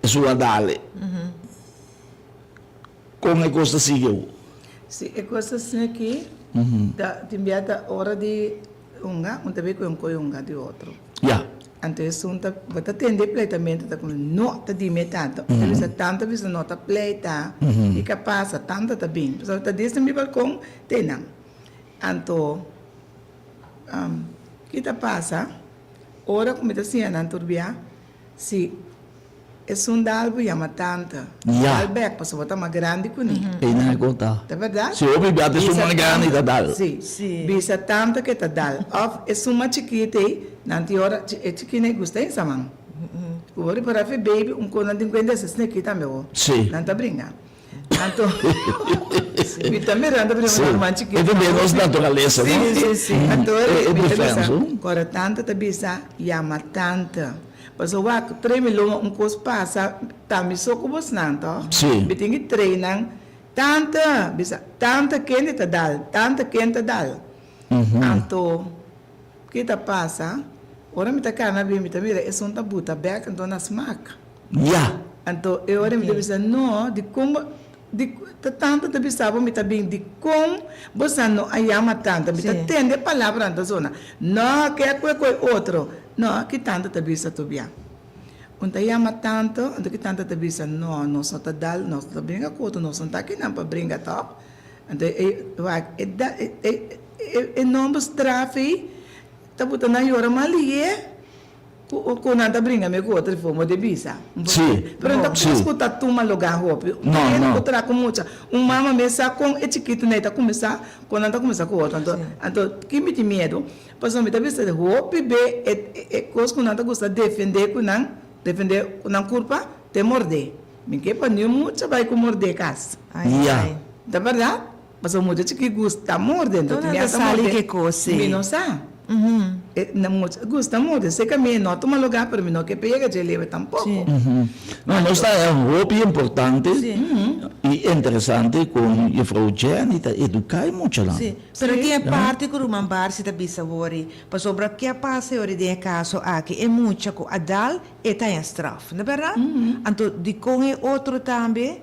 [SPEAKER 1] Esun a dale. Kon e kos ta sigui awo?
[SPEAKER 3] Si, e kos ta sigui aki, ta tin bia ta ora di hunga, un ta bin ku un koi hunga di otro.
[SPEAKER 1] Ya.
[SPEAKER 3] Anto esun ta, bo ta tende e pleitamentu ta kuma no ta di mi tanta. Ta bisa tanta bisa no ta pleita, i ka pasa, tanta ta bin. Pasobra ta disi mi balkon te nan. Anto ki ta pasa ora ku mi ta siña nan tur bia, si Esun dal bo yama tanta.
[SPEAKER 1] Ya.
[SPEAKER 3] Dal bek pasobra bo ta mas grandi ku ni.
[SPEAKER 1] Einan e konta.
[SPEAKER 3] Ta bèrdat?
[SPEAKER 1] Si hopi bia ta esun mas grandi ta dal.
[SPEAKER 3] Si.
[SPEAKER 2] Si.
[SPEAKER 3] Bisa tanta ke ta dal. Òf esun mas chikit ei, nan tin ora e chikit ei gusta hisa man. Ku bo ripará fi baby un kos nan tin kuenta ese sneki tambe ho.
[SPEAKER 1] Si.
[SPEAKER 3] Nan ta bringa. Anto mi ta mira nan ta bringa ku nan ruman chikit.
[SPEAKER 1] E ta den nos naturalesa no.
[SPEAKER 3] Si si si. Anto
[SPEAKER 1] E
[SPEAKER 3] mi ta bisa
[SPEAKER 1] defensa.
[SPEAKER 3] kòrda tanta ta bisa yama tanta. Pasobra wak train mi loma un kos pasa ta mi so ku bosnan toh?
[SPEAKER 1] Sí.
[SPEAKER 3] Mi tin ki train nan tanta bisa tanta kende ta dal tanta ken ta dal anto ki ta pasa ora mi ta kana bin mi ta mira esun ta buta bek anto na smak.
[SPEAKER 1] Ya.
[SPEAKER 3] Anto e ora mi ta bisa no dikon bo di ta tanta ta bisa bo mi ta bin dikon bosan no a yama tanta mi ta tende e palabranan ta sona no ke a kue kue otro no ki tanta ta bisa tobia un ta yama tanto anto ki tanta ta bisa no nos no ta dal nos no ta bringa ku otro nos no ta akinan pa bringa tòg anto e wak e da e e nomber straf ei ta buta nan yora mas lihe. Ku nan ta bringa mi ku otro forma di bisa.
[SPEAKER 1] Sí.
[SPEAKER 3] Pero no ta kos ku ta tuma lugá hopi.
[SPEAKER 1] No, no.
[SPEAKER 3] Hende ku traha ku mucha. Un mama mes sa kon e chikitonan ta kuminsá, kon nan ta kuminsá ku otro. Anto, anto ki mi tin miedu? Pasobra mi ta bisa hopi be e e kos ku nan ta gusta defendé ku nan, defendé ku nan kurpa, te mordé. Mi ke pa niun mucha bai ku mordé kas.
[SPEAKER 1] Ya.
[SPEAKER 3] Ta bèrdat? Pasobra mucha chikí gusta morde, enton
[SPEAKER 2] Nan
[SPEAKER 3] mi
[SPEAKER 2] ta
[SPEAKER 3] a ta
[SPEAKER 2] sali
[SPEAKER 3] morde,
[SPEAKER 2] ke kos, sí.
[SPEAKER 3] mi no sa. E na mucha gusta morde, sé ke mi no a tuma lugá, pero mi no ke pega dje lebe tampoko.
[SPEAKER 2] Sí.
[SPEAKER 1] No, nos ta e hopi importante i interesante kon Juffrouw Jenny ta eduká e muchanan.
[SPEAKER 2] Sí, pero tin e parti ku Ruman Barsi ta bisa wori, pasobra ke a pasa e ora den e kaso aki, e mucha ku a dal, e ta haña straf, no bèrdat? Anto dikon e otro tambe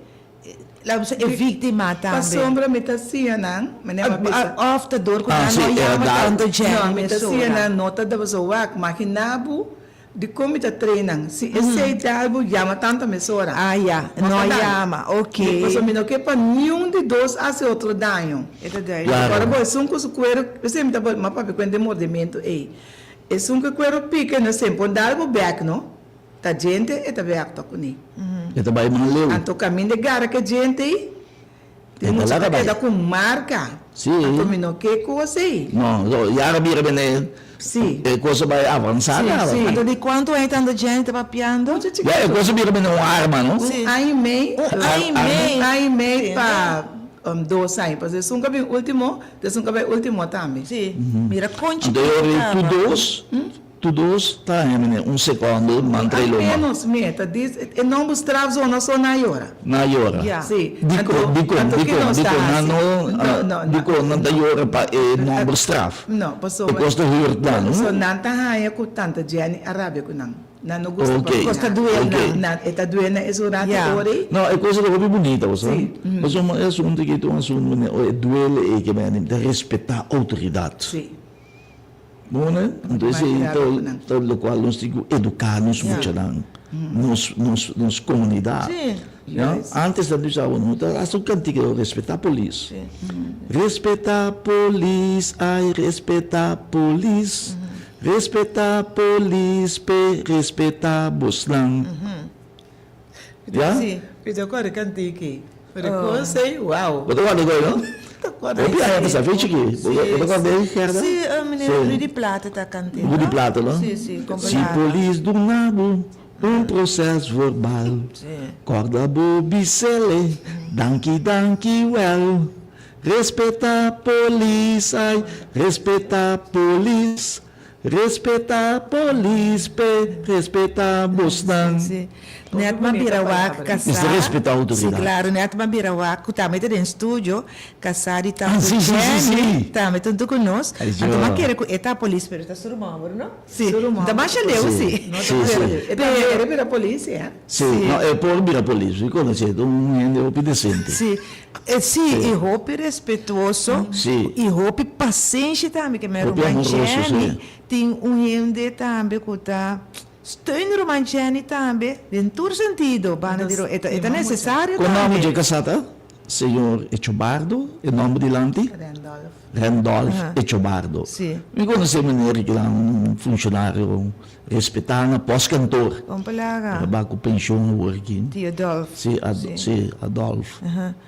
[SPEAKER 2] Laat me e víctima tambe.
[SPEAKER 3] Pasobra mi ta siña nan, manera mi a bisa.
[SPEAKER 2] Of ta dor ku nan no yama tanto Jenny
[SPEAKER 3] No, mi ta siña nan no ta daba so wak. Magina bo dikon mi ta train nan. Si esei dal bo yama tanto mesora.
[SPEAKER 2] Ah ya, no yama, ok.
[SPEAKER 3] Pasobra mi no ke pa niun di dos hasi otro daño.
[SPEAKER 2] E ta duidelijk.
[SPEAKER 3] Ora bo esun ku su kuero, p'esei mi ta mi a papia kuenta e mordementu ei. Esun ku e kuero pika no semper dal bo bek no. Ta djente e ta bek tok kuné.
[SPEAKER 1] E ta bai man leu.
[SPEAKER 3] Anto kaminda e gara ke djente ei, tin
[SPEAKER 1] E ta
[SPEAKER 3] mucha
[SPEAKER 1] laga
[SPEAKER 3] ta
[SPEAKER 1] bai.
[SPEAKER 3] keda ku marka.
[SPEAKER 1] Sí.
[SPEAKER 3] Anto mi no ke kos ei.
[SPEAKER 1] No, so yara bira bene
[SPEAKER 3] Sí.
[SPEAKER 1] e kos a bai avansá
[SPEAKER 3] Sí,
[SPEAKER 1] kaba.
[SPEAKER 3] sí.
[SPEAKER 2] Anto di kuantu aña tanto djente ta papiando?
[SPEAKER 3] Mucha
[SPEAKER 1] Ya e
[SPEAKER 3] chikitu.
[SPEAKER 1] kos a bira bene un arma, no?
[SPEAKER 2] Sí.
[SPEAKER 3] Un aña i mei.
[SPEAKER 2] Un aña i mei.
[SPEAKER 3] Un aña i mei pa dos aña. Pasobra esun ka bin ultimo, esun ka bai ultimo tambe.
[SPEAKER 2] Sí. Mira kon
[SPEAKER 1] Anto
[SPEAKER 2] chikitu
[SPEAKER 1] e ora ei
[SPEAKER 2] kaba.
[SPEAKER 1] tur dos Tu dos ta hemene un secondo man trae loma.
[SPEAKER 3] Apenos mi ta dis e nomber straf zona so na yora.
[SPEAKER 1] Na yora.
[SPEAKER 2] Ya.
[SPEAKER 3] Si.
[SPEAKER 1] Dikon, dikon,
[SPEAKER 3] Anto ki
[SPEAKER 1] dikon,
[SPEAKER 3] nos ta
[SPEAKER 1] dikon nan
[SPEAKER 3] hasi?
[SPEAKER 1] no,
[SPEAKER 3] No, no, no.
[SPEAKER 1] dikon nan ta yora pa e nomber straf?
[SPEAKER 3] No, pasobra.
[SPEAKER 1] E kos ta hurt nan, no?
[SPEAKER 3] So nan ta haña ku tanta Jenny a rabia ku nan. Nan no gusta
[SPEAKER 1] Ok.
[SPEAKER 3] pa
[SPEAKER 2] Kos ta duel
[SPEAKER 1] Ok.
[SPEAKER 2] nan.
[SPEAKER 3] Nan e ta duel nan esun rato
[SPEAKER 2] Ya.
[SPEAKER 3] ora ei.
[SPEAKER 1] No, e kos ta hopi bunita, bo sa.
[SPEAKER 3] Si.
[SPEAKER 1] Pasobra e asuntu aki ta un asuntu manera e duele ei ke men ta respetá outoridat.
[SPEAKER 3] Si.
[SPEAKER 1] Bon, anto esei ta lokual nos tin ku eduká nos muchanan, nos nos nos komunidat. Ya, antes nan bisa bo no ta hasta un kantika respetá polis. Respetá polis, ai respetá polis, respetá polis p'e respetá bosnan. Ya?
[SPEAKER 3] Mi ta kòrda kantika ei. Pero e kos ei, wauw.
[SPEAKER 1] Bo ta kòrda e kos ei, no?
[SPEAKER 3] Ta kòrda.
[SPEAKER 1] Hopi aña pasa, fe chiki. Bo ta kòrda ei, Gerda?
[SPEAKER 2] Si, meneer Rudy Plata ta kant'é, no?
[SPEAKER 1] Rudy Plata, no?
[SPEAKER 2] Si, si, kompa
[SPEAKER 1] Si
[SPEAKER 2] Lara.
[SPEAKER 1] polis duna bo un proses verbal, kòrda bo bis'el, danki, danki wèl. Respetá polis, ai, respetá polis. Respeta polis p'e respeta bosnan.
[SPEAKER 2] Sí. Net m'a bira wak kasá.
[SPEAKER 1] Mester respetá outoridat.
[SPEAKER 2] Si, klaro. Net m'a bira wak ku tambe ta den studio, kasá di
[SPEAKER 1] Ah,
[SPEAKER 2] Tantu
[SPEAKER 1] si, si, si, si.
[SPEAKER 2] Jenny, tambe ta huntu ku nos.
[SPEAKER 1] Ay,
[SPEAKER 2] Anto
[SPEAKER 1] yo.
[SPEAKER 2] m'a kere ku e ta polis, pero ta su ruman homber, no? Si.
[SPEAKER 3] Su ruman
[SPEAKER 2] Ta masha leu,
[SPEAKER 1] Si.
[SPEAKER 2] si.
[SPEAKER 3] No ta
[SPEAKER 1] Si,
[SPEAKER 3] masha
[SPEAKER 1] si.
[SPEAKER 3] leu. E tambe era bira polis, ya.
[SPEAKER 1] Si. No, e por bira polis. Mi konosé, ta un hende hopi desente.
[SPEAKER 2] Si. E si, i hopi respetuoso.
[SPEAKER 1] Si.
[SPEAKER 2] I hopi pasenshi tambe, ke mi
[SPEAKER 1] Hopi
[SPEAKER 2] ruman
[SPEAKER 1] amoroso, si.
[SPEAKER 2] Jenny tin un hende tambe ku ta. Steun ruman Jenny tambe den tur sentido banda di e ta e ta necesario
[SPEAKER 1] Kon
[SPEAKER 2] tambe.
[SPEAKER 1] nòmber dje kasá ta? Señor Echobardo, e nòmber dilanti?
[SPEAKER 3] Randolph.
[SPEAKER 1] Randolph Echobardo.
[SPEAKER 2] Si.
[SPEAKER 1] Mi konosé meneer ki ta un funshonario respetá na pòstkantor.
[SPEAKER 2] Kon palaga?
[SPEAKER 1] E ta bai ku penshon awor aki.
[SPEAKER 2] Tio Dolf.
[SPEAKER 1] Si, si, Adolf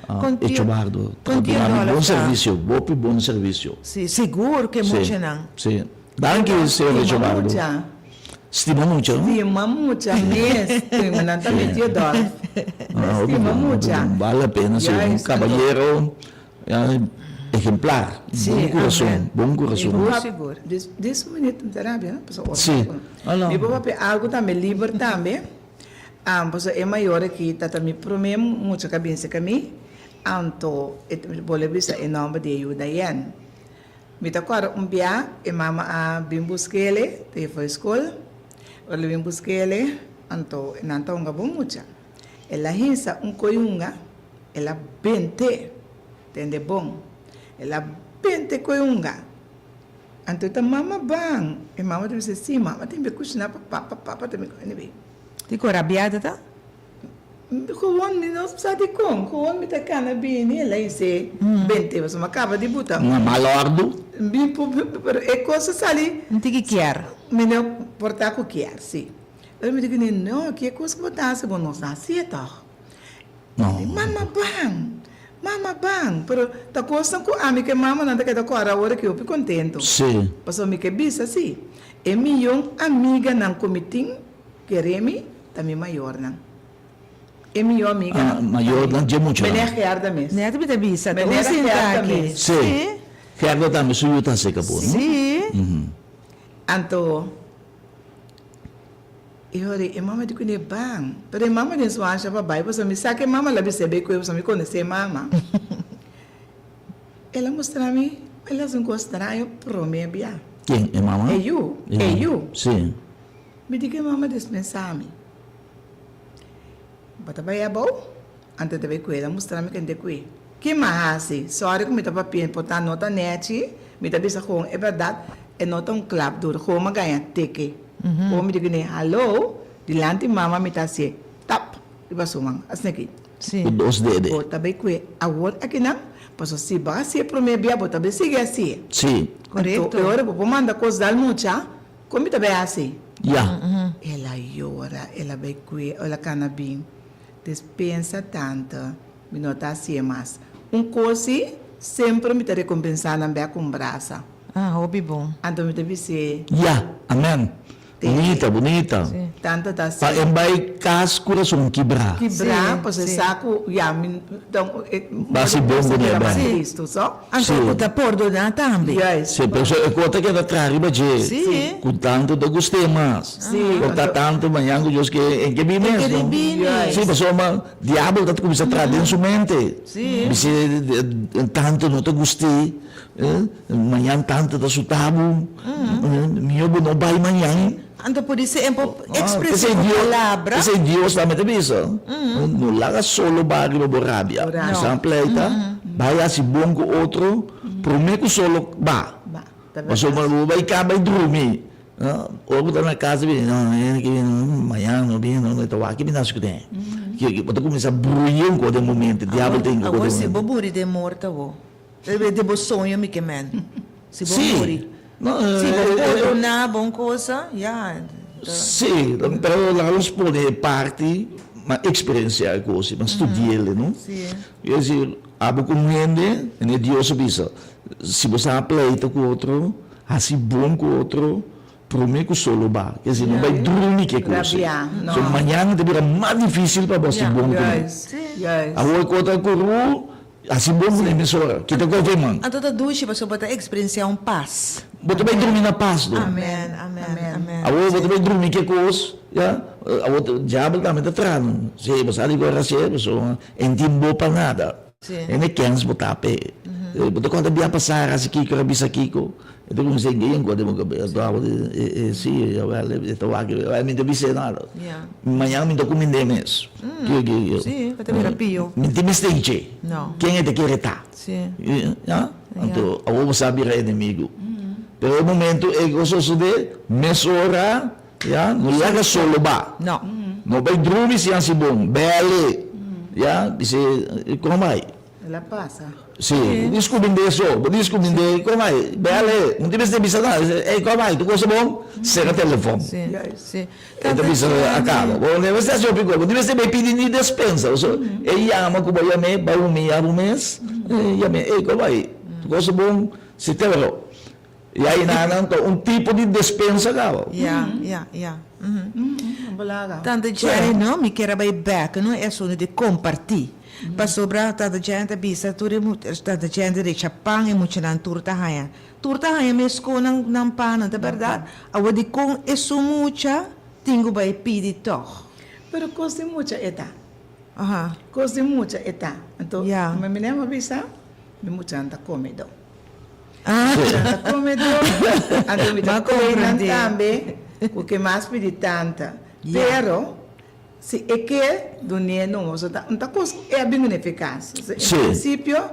[SPEAKER 2] Kon tio
[SPEAKER 1] Echobardo.
[SPEAKER 2] kon tio
[SPEAKER 1] Ta duna mi
[SPEAKER 2] Dolf
[SPEAKER 1] bon
[SPEAKER 2] ta?
[SPEAKER 1] servisio, hopi bon servisio.
[SPEAKER 2] Si, sigur ku e
[SPEAKER 1] Si,
[SPEAKER 2] muchanan.
[SPEAKER 1] si. Danki, señor
[SPEAKER 3] Stima
[SPEAKER 1] Echobardo.
[SPEAKER 3] mucha.
[SPEAKER 1] Stima mucha, no?
[SPEAKER 3] Stima mucha mes. Stima nan ta metió Dolf.
[SPEAKER 1] Ah, hopi
[SPEAKER 3] Stima
[SPEAKER 1] bon, hopi
[SPEAKER 3] mucha.
[SPEAKER 1] bon. Bale la pena, si. Un
[SPEAKER 3] Juist.
[SPEAKER 1] caballero ejemplar.
[SPEAKER 2] Sí,
[SPEAKER 1] Bon curason,
[SPEAKER 2] amen.
[SPEAKER 1] bon curason.
[SPEAKER 2] Sigur, sigur.
[SPEAKER 3] Dis, dis un minuut, mi ta rabia, no? Pasobra ora
[SPEAKER 1] Sí. Ala.
[SPEAKER 3] Mi por papia algu tambe liber tambe. Ah, pasobra e mayor aki ta ta mi promé mucha ku a binse ku mi. Anto, e bolbe bisa e nòmber di e yu Dayenne. Mi ta kòrda un bia e mama a bin busk'ele ta e for skol. Ora el a bin busk'ele, anto nan ta hunga bon mucha. El a hinsa un koyunga, el a bent'é, tende bon, el a bent'é koyunga. Anto e ta mama ban, e mama ta bisa si, mama tin be kushiná pa papa, papa ta bin anyway.
[SPEAKER 2] Dikon rabiada ta?
[SPEAKER 3] Gewoon mi no sa dikon, gewoon mi ta kana bini el a hise bente pasobra mi a kaba di buta.
[SPEAKER 1] Na mal ordu.
[SPEAKER 3] Mi por pero e kos a sali.
[SPEAKER 2] Un tiki kier.
[SPEAKER 3] Mi no por ta ku kier, si. Pero mi di kuné, no, ki e kos ku bo ta hasi bo no sa hasié tòg.
[SPEAKER 1] No.
[SPEAKER 3] Mama ban, mama ban, pero ta kosnan ku ami ku e mamanan ta keda kòrda awor aki hopi kontentu.
[SPEAKER 1] Si.
[SPEAKER 3] Pasobra mi ke bisa si, e miyon amiganan ku mi tin kere mi ta mi mayornan. E mihó amiga.
[SPEAKER 1] Ah, mayornan dje muchanan.
[SPEAKER 3] Meneer Gerda mes.
[SPEAKER 2] Net mi ta bisa, ta un
[SPEAKER 3] Meneer
[SPEAKER 2] sinta
[SPEAKER 3] Gerda
[SPEAKER 2] aki.
[SPEAKER 3] mes.
[SPEAKER 1] Sí. Gerda tambe su yu ta seka bo, no?
[SPEAKER 2] Sí.
[SPEAKER 3] Anto, e ora e mama di kuné ban. Pero e mama den su ansha pa bai, pasobra mi sa ku e mama la bis'é bai ku e, pasobra mi konosé e mama. El a mustra mi, el a hasi un kos straño promé bia.
[SPEAKER 1] Ken? E mama?
[SPEAKER 3] E yu, e yu.
[SPEAKER 1] Sí.
[SPEAKER 3] Mi di ku e mama despensá mi. Bo ta bai abou? Anto e ta bai ku el a mustra mi kende ku e. Ke m'a hasi? Sòri ku mi ta papia, por ta no ta nèchi, mi ta bisa gewoon e bèrdat, e no ta un klap duru, gewoon m'a gaña teke. Gewoon mi di kuné, haló, dilanti mama mi ta hasié tap riba su man, asina aki.
[SPEAKER 1] Ku dos dede.
[SPEAKER 3] Bo ta bai ku e awor akinan, pasobra si bo a hasié promé bia, bo ta bai sigui hasié.
[SPEAKER 1] Sí.
[SPEAKER 3] Anto e ora bo por manda kos dal mucha, Kon mi ta bai hasi?
[SPEAKER 1] Ya.
[SPEAKER 3] El a yora, el a bai kue, el a kana bin. Despensa tante, mi no ta hasié mas. Un kos si, semper mi ta rekompensá nan bek ku un brasa.
[SPEAKER 2] Ah, hopi bon.
[SPEAKER 3] Anto mi ta bis'é.
[SPEAKER 1] Ya, amen. Bunita, bunita.
[SPEAKER 3] Tante ta
[SPEAKER 1] Pa
[SPEAKER 3] hasié.
[SPEAKER 1] e bai kas kurason kibrá.
[SPEAKER 3] Kibrá, pasobra e sa ku, ya, mi ta un, e,
[SPEAKER 1] Ba hasi bon ku mi a bai.
[SPEAKER 3] Kristu, so.
[SPEAKER 2] Anto
[SPEAKER 1] Sí.
[SPEAKER 2] ku ta pordoná tambe.
[SPEAKER 3] Juist.
[SPEAKER 1] Sí, pero e kos ta keda traha riba dje.
[SPEAKER 2] Sí.
[SPEAKER 1] Ku tantu ta gust'é mas.
[SPEAKER 3] Sí.
[SPEAKER 1] Por ta tantu mañan ku Dios ke e ke bin mes,
[SPEAKER 2] E ke
[SPEAKER 1] no?
[SPEAKER 2] bini.
[SPEAKER 3] Juist.
[SPEAKER 1] Sí, pasobra diabel ta kuminsá traha den su mente.
[SPEAKER 2] Sí.
[SPEAKER 1] Bis'é tantu no ta gust'é, mañan tantu ta sutabu, mihó bo no bai mañan.
[SPEAKER 2] Anto por esei e por
[SPEAKER 1] Ah,
[SPEAKER 2] expres'é
[SPEAKER 1] p'esei
[SPEAKER 2] ku
[SPEAKER 1] Dios,
[SPEAKER 2] palabra.
[SPEAKER 1] p'esei Dios tambe ta bisa, no laga solo bai riba bo rabia.
[SPEAKER 3] No.
[SPEAKER 1] Esnan pleita, bai hasi bon ku otro, promé ku solo ba.
[SPEAKER 3] Ba, ta berdad.
[SPEAKER 1] Pasobra bo bai kaba i drumi, ora bo ta na kas ta bini, no, mañana no bini, no, ta wak ki bini hasi ku den. Bo ta kuminsá bruya un kos den bo mente, diabel ta hinka ku
[SPEAKER 2] Awor
[SPEAKER 1] den bo
[SPEAKER 2] si
[SPEAKER 1] mente.
[SPEAKER 2] bo muri den morto awor, den bo soño mi ke men. Si bo
[SPEAKER 1] Sí.
[SPEAKER 2] muri.
[SPEAKER 1] No,
[SPEAKER 2] Si bo
[SPEAKER 1] eh, eh,
[SPEAKER 2] pordoná bon cosa, ya. Ta.
[SPEAKER 1] Sí, pero laga nos pone e parti mas experiencia e cos, mas studiele, no?
[SPEAKER 2] Sí.
[SPEAKER 1] Es decir, abo cu un hende, en e Dios a bisa, si bo sa pleita cu otro, haci bon cu otro, prome cu solo ba. Es decir, no bay drumi cu e cos.
[SPEAKER 3] Rabia, no.
[SPEAKER 1] So mañana ta bira mas dificil pa bo haci bon cu nan.
[SPEAKER 3] Juist, juist.
[SPEAKER 1] Awor cu otro a curu, Hasi bon ku den mesora. Kita kofe man.
[SPEAKER 2] Anto ta dushi pasobra bo ta eksperensiá un pas.
[SPEAKER 1] Bo ta bai drumi na pas do.
[SPEAKER 2] Amen, amen, amen.
[SPEAKER 1] Awor bo ta bai drumi ke kos, ya. Awor diabel tambe ta traha nan. Si, bo sa di ku era así, pasobra e no tin bo pa nada. E no e kens bo ta p'e. Bo ta konta bia pasá era hasi kiko, era bisa kiko. E ta kuminsá engei ankor den bo kabes. Anto abo di, si, jawel, e ta wak, mi no ta bis'é nada. Mañana mi no ta kumind'é mes.
[SPEAKER 2] Si, bo ta bira pio.
[SPEAKER 1] Mi no tin mester dje. Ken e ta kere ta? Ya? Anto awor bo sa bira enemigo. Pero e momento ei ku a sosodé, mesora, ya, no laga solo ba. No bai drumi si hasi bon. Bèl'e. Ya, bis'é, kon bai?
[SPEAKER 3] El a pasa.
[SPEAKER 1] Sí, bo tin skumind'é so, bo tin skumind'é, kon bai? Bèl'e. No tin mester bisa nada. Ey, kon bai? Tur kos ta bon? Sera telefòn. E ta bisa a kaba. Bo no mester hasi hopi kos. Bo tin mester bai pidi ni despensa. Pasobra e yama ku bo yam'é, bai humiyá bo mes. E yam'é, ey, kon bai? Tur kos ta bon? Si te oro. I ainanan ta un tipo di despensa kaba.
[SPEAKER 2] Ya, ya, ya. Tante Jenny, no, mi kier a bai bek, no, e asuntu di kompartí. Pasobra Tante Jenny ta bisa tur e Tante Jenny ta recha pan e muchanan tur ta haña. Tur ta haña meskos nan nan pannan, ta bèrdat? Awor dikon esun mucha tin ku bai pidi tòg?
[SPEAKER 3] Pero kos di mucha e ta. Kos di mucha e ta. Anto, mi minem a bisa, mi muchanan ta kome dó. Mi ta come dor, anto mi ta come nan tambe cu ke mas pidi tanta. Pero si e ke dun'é no, pasobra ta un ta cos cu e a bin cu neficacia. En principio,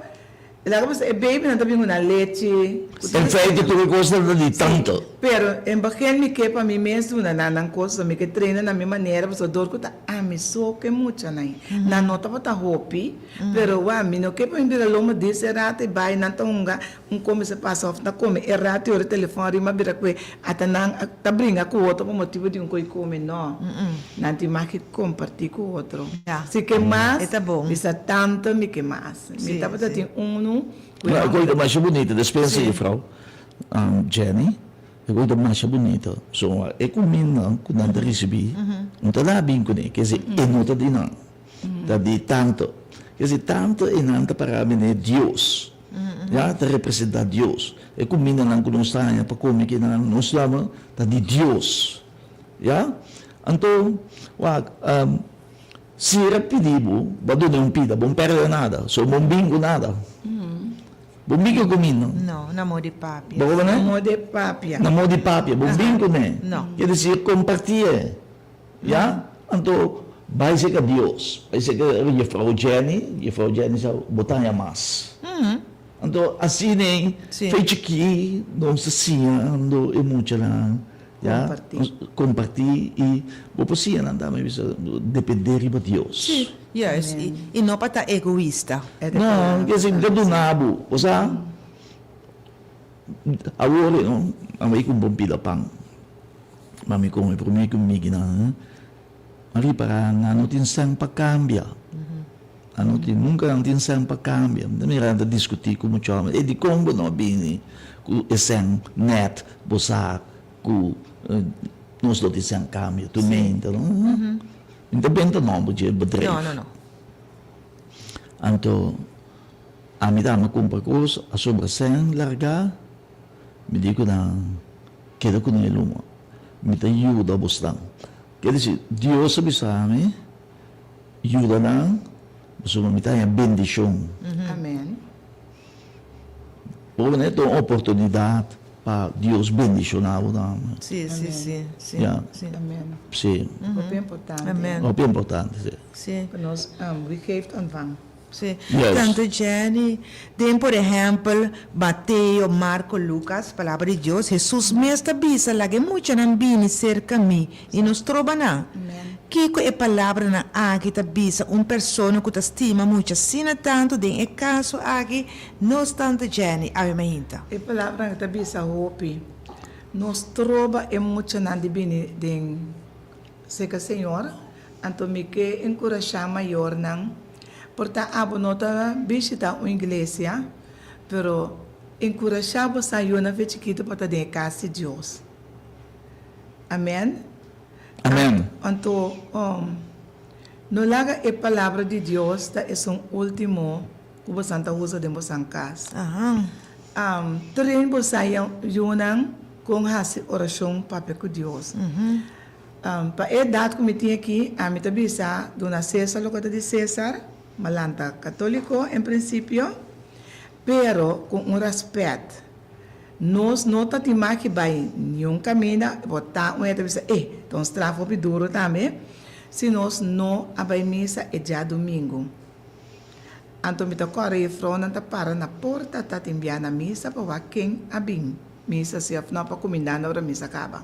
[SPEAKER 3] laga bisa e babynan ta bin cu nan lechi.
[SPEAKER 1] En feite tur e cosnan ta di tanta.
[SPEAKER 3] Pero en begin mi ke pa mi mes duna nan nan cos, mi ke traina na mi manera, pasobra dor cu ta ami so cu e muchanan. Nan no tabata hopi. Pero wak, mi no ke pa mi bira lomo dis e rato i bai nan ta hunga un kome se pasa of ta kome e rato i ora telefon rima bira kue ata nan ta bringa ku otro pa motibu di un koi kome no nan tin mas ke komparti ku otro si ke mas bisa tanto mi ke mas mi tabata tin unu ku
[SPEAKER 1] E koi ta masha bunita despensa jufrou Jenny e koi ta masha bunita so e kuminda ku nan ta risibi no ta da bin kuné kese e no ta di nan. Ta di tanto. Kese tanto e nan ta para mene Dios. Ya, ta representa Dios. E kumindanan ku nos ta haña pa kome ki nan nos yama ta di Dios. Ya? Anto, wak, si era pidi bo, bo a duna un pida, bo no pèrdè nada. So bo no bin ku nada. Bo bin ku kuminda.
[SPEAKER 2] No, na modo di papia.
[SPEAKER 1] Bo
[SPEAKER 3] Na modo di papia.
[SPEAKER 1] Na modo di papia. Bo bin kuné.
[SPEAKER 2] No.
[SPEAKER 1] Ke desir, kompartié. Ya, anto bai serka Dios, bai serka Juffrouw Jenny, Juffrouw Jenny sa bo ta haña mas. Anto asina ei, fe chikí nos ta siña ando e muchanan, ya, kompartí i bo por siña nan tambe bisa dependé riba Dios.
[SPEAKER 2] Sí, juist, i no pa ta egoista.
[SPEAKER 1] No, kese mi ta duna bo, bo sa, awor no, a bai kumpra un pida pan. Ma mi come prome cu mi nan a ripara nan no tin sèn pa cambia. Nan no tin, nunca nan tin sèn pa cambia. Mi ta mira nan ta discuti cu mucha homber, ey dicon bo no a bini cu e sèn net bo sa cu nos lo tin sèn cambia tur meinta no. Mi ta benta nomber dje bedrijf. Anto ami ta ama cumpra cos a sobra sèn larga mi di cu nan. Keda ku mi luma. Mi ta yuda bosnan. Ke disi, Dios a bisa mi, yuda nan, pasobra mi ta haña bendishon.
[SPEAKER 3] Amen.
[SPEAKER 1] Por manera ta un oportunidat pa Dios bendishoná bo tambe.
[SPEAKER 2] Sí, sí, sí, sí.
[SPEAKER 1] Ya.
[SPEAKER 2] Sí.
[SPEAKER 3] Amen.
[SPEAKER 1] Sí.
[SPEAKER 3] Hopi importante.
[SPEAKER 2] Amen.
[SPEAKER 1] Hopi importante, sí.
[SPEAKER 2] Sí.
[SPEAKER 3] Pa nos, wie geeft ontvang.
[SPEAKER 2] Sí.
[SPEAKER 1] Juist.
[SPEAKER 2] Tanto Jenny, den por ehempel, Mateo, Marco, Lucas, Palabra di Dios, Hesus mes ta bisa, Laga e muchanan bini serka mi i no stroba nan. Kiko e palabranan aki ta bisa un persona ku ta stima mucha asina tantu? Den e kaso aki, nos Tante Jenny, awe mainta.
[SPEAKER 3] E palabranan ta bisa hopi. No stroba e muchanan di bini den Serka Señor, anto mi ke enkurashá mayornan. Por ta abo no ta bishitá un iglesia, pero enkurashá bo sa yunan fe chikitu pa ta den e kas di Dios. Amen.
[SPEAKER 1] Amen.
[SPEAKER 3] Anto, no laga e palabra di Dios ta esun último ku bosan ta usa den bosan kas. Train bosan yunan kon hasi orashon papia ku Dios. Pa e edat ku mi tin aki, ami ta bisa duna Cesar loke ta di Cesar, mi a lanta katoliko en prinsipio, pero ku un rèspèt. Nos no ta tin maki bai niun kaminda, bo ta un hende ta bisa, eh, ta un straf hopi duru tambe, si nos no a bai misa e djadumingu. Anto mi ta kòrda jefrounan ta para na porta ta tin bia na misa pa wak ken a bin misa si òf no pa kumindá na ora misa kaba.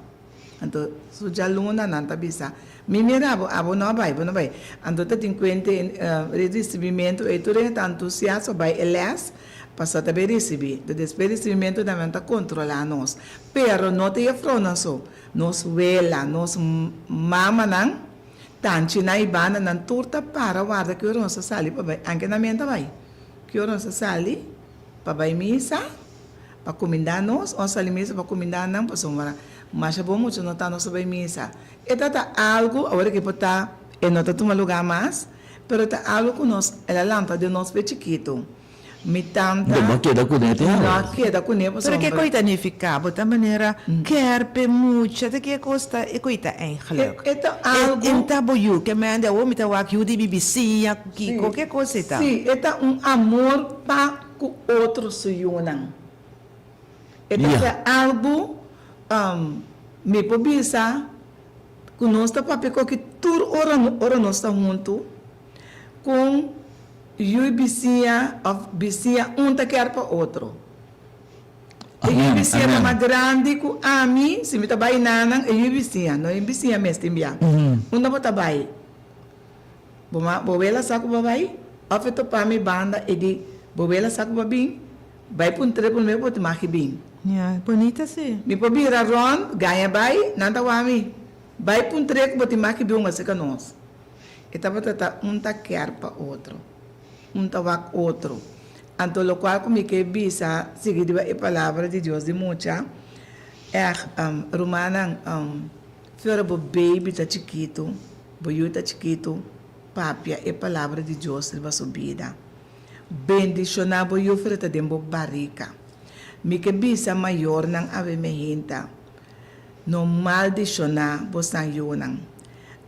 [SPEAKER 3] Anto su djaluna nan ta bisa, Mi mira bo, abo no a bai, bo no bai. Anto ta tin kuente e risibimentu ei tur hende ta antusias pa bai e lès pasobra ta bai risibí. Anto despues di risibimentu tambe nan ta kontrolá nos. Pero no ta jefrounan so, nos wela, nos mamanan, tanchinan i bandanan tur ta para warda ki ora nos ta sali pa bai. Anke nan menta bai. Ki ora nos ta sali pa bai misa, pa kumindá nos, o sali misa pa kumindá nan, pasobra masha bon mucha no ta nos ta bai misa. E ta ta algu, awor ke por ta e no ta tuma lugá mas, pero ta algu ku nos, el a lanta den nos fe chikitu. Mi tanta.
[SPEAKER 1] No a keda kuné te
[SPEAKER 3] No a keda kuné
[SPEAKER 2] pasobra. Pero ke koi ta nifiká? Bo ta manera kèrpe mucha ta ke kos ta e koi ta eigenlijk?
[SPEAKER 3] E ta algu.
[SPEAKER 2] E ta bo yu ke mende awor mi ta wak yu di mi bisiña ku kiko ke kos e ta?
[SPEAKER 3] Sí, e ta un amor pa ku otro su yunan. E ta ke algu mi por bisa ku nos ta papia koki tur ora ora nos ta huntu kon Yu bisiña of bisiña un ta kier pa otro. E yu bisiña ta mas grandi ku ami, si mi ta bai nanan, e yu bisiña, no e bisiña mes tin bia. Unda bo ta bai? Bo ma, bo wela sa ku bo bai? Of e topa mi banda e di, bo wela sa ku bo bin? Bai puntr'é promé bo tin maki bin.
[SPEAKER 2] Ya, bonita si.
[SPEAKER 3] Mi por bira rònt, gaña bai, nan ta wak mi. Bai puntr'é ku bo tin maki bin un asika nos. E tabata ta un ta kier pa otro, un ta wak otro. Anto lokual ku mi ke bisa sigui riba e palabra di Dios di mucha, èg, rumannan, fi ora bo baby ta chikitu, bo yu ta chikitu, papia e palabra di Dios riba su bida. Bendishoná bo yu fi ora ta den bo barika. Mi ke bisa mayornan awe mehinta, no maldishoná bosan yunan.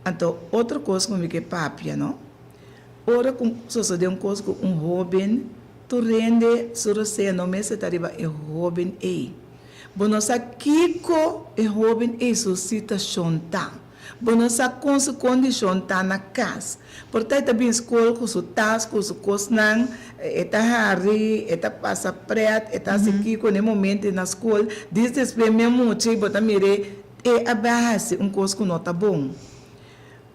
[SPEAKER 3] Anto otro kos ku mi ke papia no, ora ku sosode un kos ku un hoben, tur hende su rosea no mester ta riba e hoben ei. Bo no sa kiko e hoben ei su situashon ta. Bo no sa kon su kondishon ta na kas. Por ta e ta bin skol ku su tas, ku su kosnan, e ta hari, e ta pasa pret, e ta hasi kiko na e momento na skol. Dis despues mi a mucha i bo ta mir'é E a bai hasi un kos ku no ta bon.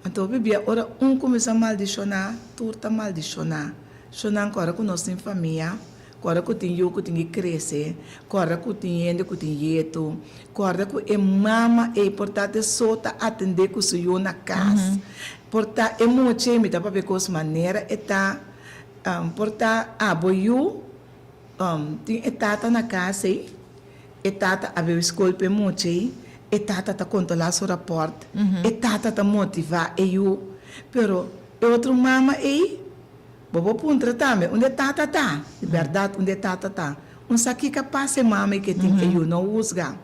[SPEAKER 3] Anto hopi bia ora un kuminsá maldishoná, tur ta maldishoná. Shonan ku ora ku nos tin famia, ku ora ku tin yu ku tin ki krese, ku ora ku tin hende ku tin yetu, ku ora ku e mama ei por ta te so ta atendé ku su yu na kas. Por ta e mucha ei mi ta papia kos manera e ta, por ta abo yu tin e tata na kas ei. E tata a bebe skol p'e mucha ei, e tata ta kontrolá su rapòrt, e tata ta motivá e yu. Pero e otro mama ei, bo por puntra tambe, unda e tata ta? Di bèrdat, unda e tata ta? Un sa kiko a pasa e mama ei ke tin e yu? No husga.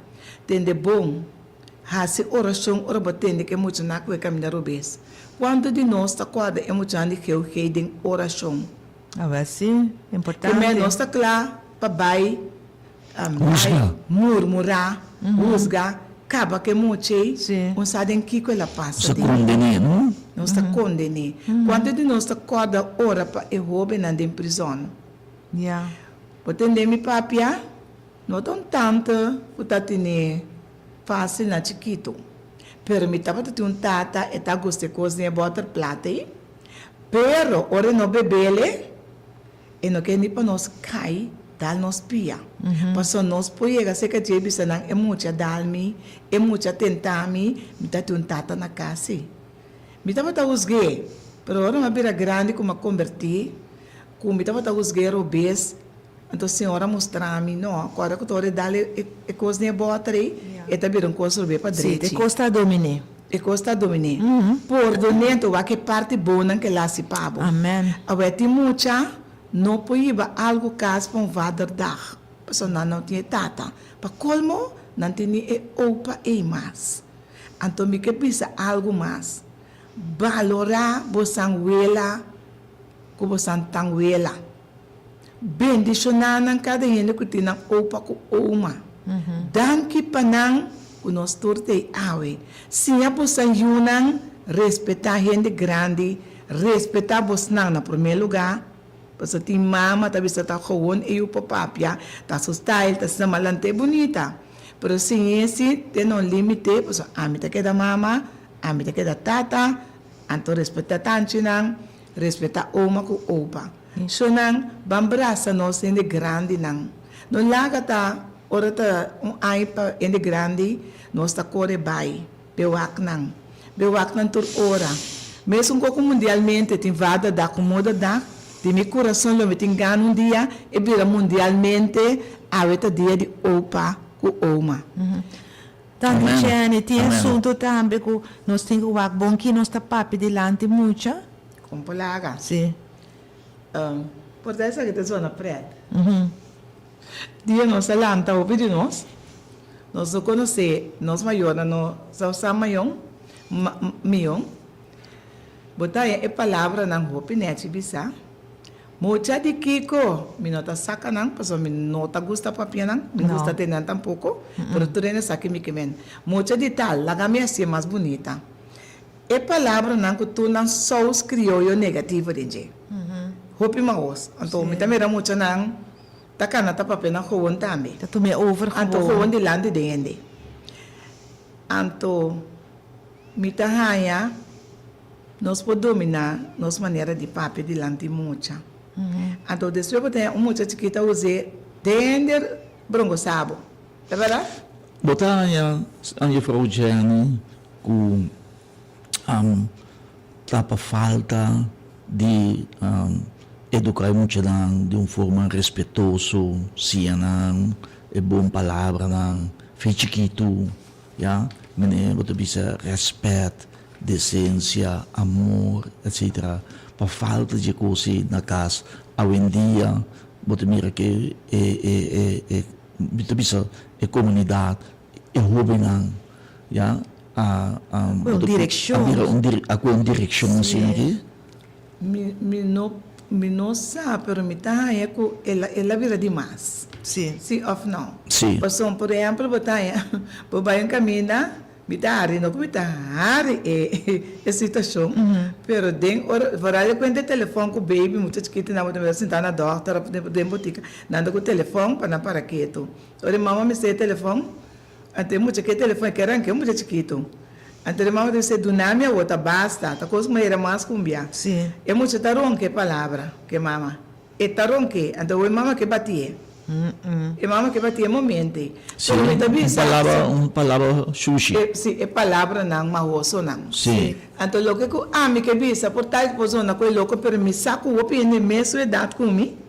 [SPEAKER 3] Tende bon. Hasi orashon ora bo tende ku e muchanan ku e kaminda robes. Kuantu di nos ta kòrda e muchanan di GOG den orashon?
[SPEAKER 2] Awor si, importante.
[SPEAKER 3] Primer nos ta kla pa bai Bai murmurá, husga, kaba ku e mucha ei, un sa den kiko el a pasa den.
[SPEAKER 1] Nos ta konden'é, no?
[SPEAKER 3] Nos ta konden'é. Kuantu di nos ta kòrda ora pa e hóbennan den prizòn?
[SPEAKER 2] Ya.
[SPEAKER 3] Bo tende mi papia? No ta un tante ku ta tene fásil na chikitu. Pero mi tabata tin un tata, e ta gusta e kos den e bòter plat ei. Pero ora e no bebele. E no ke ni pa nos kai dal nos pia. Pasobra nos por yega serka dje i bisa nan, e mucha dal mi, e mucha tenta mi, mi ta tin un tata na kas si. Mi tabata husg'é, pero ora mi a bira grandi ku mi a kombertí, ku mi tabata husg'é robes, anto Señor a mustra mi, no, ku ora ku ta ora e dal e kos den e bòter ei, e ta bira un kos robes pa drechi.
[SPEAKER 2] Sí, e kos ta domin'é.
[SPEAKER 3] E kos ta dominé. Pordon'é anto wak e parti bonnan ke el hasi pa bo.
[SPEAKER 2] Amen.
[SPEAKER 3] Awor tin mucha no por hiba algu kas pa un vaderdag, pasobra nan no tin e tata. Pa kolmo, nan tin ni e opa ei mas. Anto mi ke bisa algu mas, balorá bosan wela ku bosan tanwela. Bendishoná nan kada hende ku tin nan opa ku oma. Danki pa nan ku nos tur ta ei awe. Siña bosan yunan respetá hende grandi, respetá bosnan na promé lugá. Pasobra tin mama ta bisa ta gewoon e yu por papia, ta su style, ta asina malant'é bunita. Pero siñ'é si te na un límite, pasobra ami ta keda mama, ami ta keda tata, anto respetá tanchinan. Respetá oma ku opa. Shonnan, ban brasa nos hende grandinan. No laga ta ora ta un aña pa hende grandi nos ta kore bai bewak nan. Bewak nan tur ora. Mesun koko mundialmente tin Vaderdag ku Moederdag, di mi kurason lo mi tin gana un dia e bira mundialmente awe ta dia di opa ku oma.
[SPEAKER 2] Tantu Jenny, tin asuntu tambe ku nos tin ku wak bon ki nos ta papia dilanti mucha.
[SPEAKER 3] Kon por laga?
[SPEAKER 2] Si.
[SPEAKER 3] Por ta esaki ta zona pret. Dia nos a lanta hopi di nos, nos no konosé nos mayornan no sa sa mayon, miyon. Bo ta haña e palabranan hopi nèchi bisa. Mucha di kiko? Mi no ta saka nan pasobra mi no ta gusta papia nan, mi no gusta tene nan tampoko, pero tur hende sa ki mi ke men. Mucha di tal, laga mi hacié mas bunita. E palabranan ku tur nan sous krioyo negativo den dje. Hopi mahos. Anto mi ta mira muchanan ta kana ta papia nan gewoon tambe.
[SPEAKER 2] Ta tum'é over gewoon.
[SPEAKER 3] Anto gewoon dilanti den hende. Anto mi ta haña. Nos por dominá nos manera di papia dilanti mucha. Anto despues bo ta haña un mucha chikito a us'é dender brongosá bo. Ta bèrdat?
[SPEAKER 1] Bo ta haña Juffrouw Jenny ku ta pa falta di eduká e muchanan di un forma respetuoso, siña nan e bon palabranan fe chikitu. Ya, meneer bo ta bisa rèspèt, desensia, amor, etsetera. Pa falta dje kos ei na kas awendia bo ta mira ke e e e e mi ta bisa e komunidat, e hóbennan ya a a
[SPEAKER 2] Kue un direkshon.
[SPEAKER 1] a bira un a kue un direkshon asina aki.
[SPEAKER 3] Mi mi no mi no sa pero mi ta haña ku el a el a bira di mas.
[SPEAKER 2] Sí.
[SPEAKER 3] Sí òf no?
[SPEAKER 1] Sí.
[SPEAKER 3] Pasobra por ehèmpel bo ta haña bo bai un kaminda mi ta hari no ku mi ta hari e e situashon pero den ora foral e kuenta e telefòn ku baby mucha chikito nan bo ta mira sintá na dòkter òf den botika nan ta ku telefòn pa nan para ketu ora e mama mester e telefòn Anto e mucha ke telefon e ke ranke e mucha chikitu. Anto e mama ta bisa duna mi awor ta basta, ta kos ku manera mas kumbia.
[SPEAKER 2] Sí.
[SPEAKER 3] E mucha ta ronke e palabra ke mama. E ta ronke, anto awor e mama ke batié. E mama ke batié momente.
[SPEAKER 1] Sí,
[SPEAKER 3] Pero mi ta
[SPEAKER 1] un
[SPEAKER 3] bisa.
[SPEAKER 1] palabra, un palabra shushi.
[SPEAKER 3] E, sí, e palabranan mahosonan.
[SPEAKER 1] Sí.
[SPEAKER 3] Anto loke ku ami ke bisa por tal por zona ku e loko pero mi sa ku hopi hende mes su edat ku mi.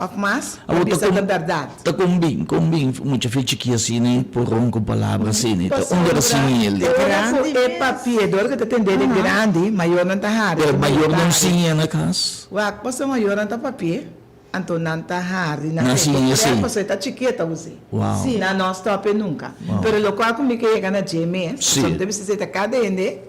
[SPEAKER 3] Of mas, ta bisa ta bèrdat.
[SPEAKER 1] Ta kon bin, kon bin mucha fe chikí asina por ron ku palabra asina? Ta unda ta siña el?
[SPEAKER 3] Ora ku e papia, dor ku ta tendé di grandi, mayornan ta hari.
[SPEAKER 1] Pero mayornan siña na kas?
[SPEAKER 3] Wak, pasobra mayornan ta papia, anto nan ta hari.
[SPEAKER 1] Nan siña esei.
[SPEAKER 3] Pasobra e ta chikí e ta us'é.
[SPEAKER 1] Wow.
[SPEAKER 3] Nan no stòp e nunka. Pero lokual ku mi ke yega na dje mes, pasobra mi ta bisa esei ta kada hende.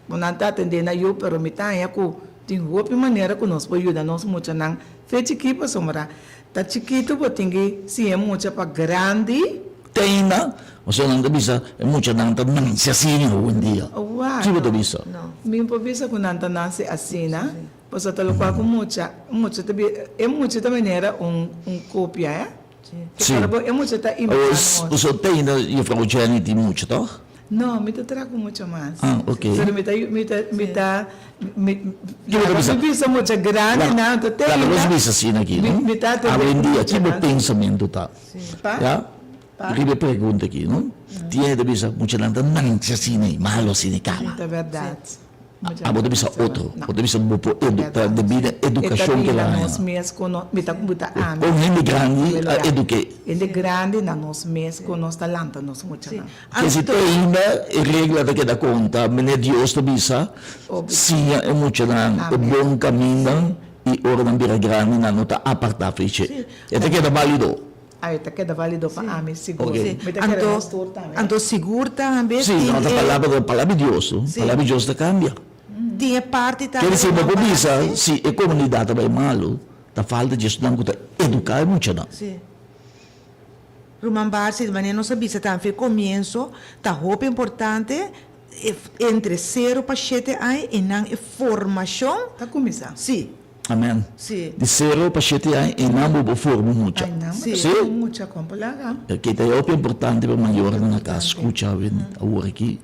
[SPEAKER 3] Bo nan ta atendé na yu, pero mi ta haña ku tin hopi manera ku nos por yuda nos muchanan fe chikí pasobra ta chikitu bo tin ki siña e mucha pa grandi.
[SPEAKER 1] Te ainda, pasobra nan ta bisa e muchanan ta nanse asina howendia.
[SPEAKER 3] Wak,
[SPEAKER 1] Ki bo ta bisa?
[SPEAKER 3] Mi por bisa ku nan ta nanse asina, pasobra ta lokual ku mucha, mucha ta bi, e mucha ta manera un un kopia, eh.
[SPEAKER 1] Sí.
[SPEAKER 3] Pero bo e mucha ta imitá nos.
[SPEAKER 1] Pasobra te ainda juffrouw Jenny tin mucha, tòg?
[SPEAKER 3] No, mi ta traha ku mucha mas.
[SPEAKER 1] Ah, ok.
[SPEAKER 3] Pero mi ta, mi ta, mi ta, mi,
[SPEAKER 1] Ki bo ta bisa?
[SPEAKER 3] mi bisa mucha grandi nan, ta te
[SPEAKER 1] Laga nos
[SPEAKER 3] ainda.
[SPEAKER 1] bisa asina aki, no?
[SPEAKER 3] Mi, mi ta atendé ku
[SPEAKER 1] Awendia, ki bo
[SPEAKER 3] muchanan.
[SPEAKER 1] pensamentu ta?
[SPEAKER 3] Pa?
[SPEAKER 1] Ya?
[SPEAKER 3] Pa?
[SPEAKER 1] Riba e pregunta aki, no? Tin hende ta bisa, muchanan ta nanse asina ei, malo asina ei kaba.
[SPEAKER 3] Ta bèrdat.
[SPEAKER 1] Abo ta bisa otro, bo ta bisa bo por edu, ta debí na edukashon ke la haña. Kon hende grandi a eduk'é.
[SPEAKER 3] Hende grandi na nos mes ku nos ta lanta nos muchanan.
[SPEAKER 1] Ke si te ainda e regla ta keda konta, meneer Dios ta bisa, siña e muchanan e bon kaminda i ora nan bira grandi nan no ta apartá fechi. E ta keda bálido.
[SPEAKER 3] Ai ta keda valido pa ami sigur.
[SPEAKER 1] Ok.
[SPEAKER 3] Mi ta kere nos tur tambe.
[SPEAKER 2] Anto sigur tambe
[SPEAKER 1] Sí,
[SPEAKER 2] tin
[SPEAKER 1] no ta
[SPEAKER 2] e.
[SPEAKER 1] palabra, palabra di Dios, no.
[SPEAKER 2] Sí.
[SPEAKER 1] Palabra di Dios ta cambia.
[SPEAKER 2] Tin e parti tambe
[SPEAKER 1] Ker disi bo
[SPEAKER 2] ruman
[SPEAKER 1] por bisa
[SPEAKER 2] Barsi.
[SPEAKER 1] si e comunidad ta bay malo, ta falta di esnan cu ta educa e muchanan.
[SPEAKER 2] Sí. Ruman Barsi, di manera nos a bisa tambe fe comienso, ta hopi importante e entre sero pa shete aña e nan e formacion.
[SPEAKER 3] Ta cuminsa.
[SPEAKER 2] Sí.
[SPEAKER 1] Amen.
[SPEAKER 2] Sí.
[SPEAKER 1] Di sero pa shete aña e nan bo por forma un mucha.
[SPEAKER 3] Ay nan bo
[SPEAKER 2] Sí.
[SPEAKER 3] ta
[SPEAKER 1] Sí.
[SPEAKER 3] forma un mucha con por laga.
[SPEAKER 1] Ke ta hopi importante pa mayornan na cas scucha awor aki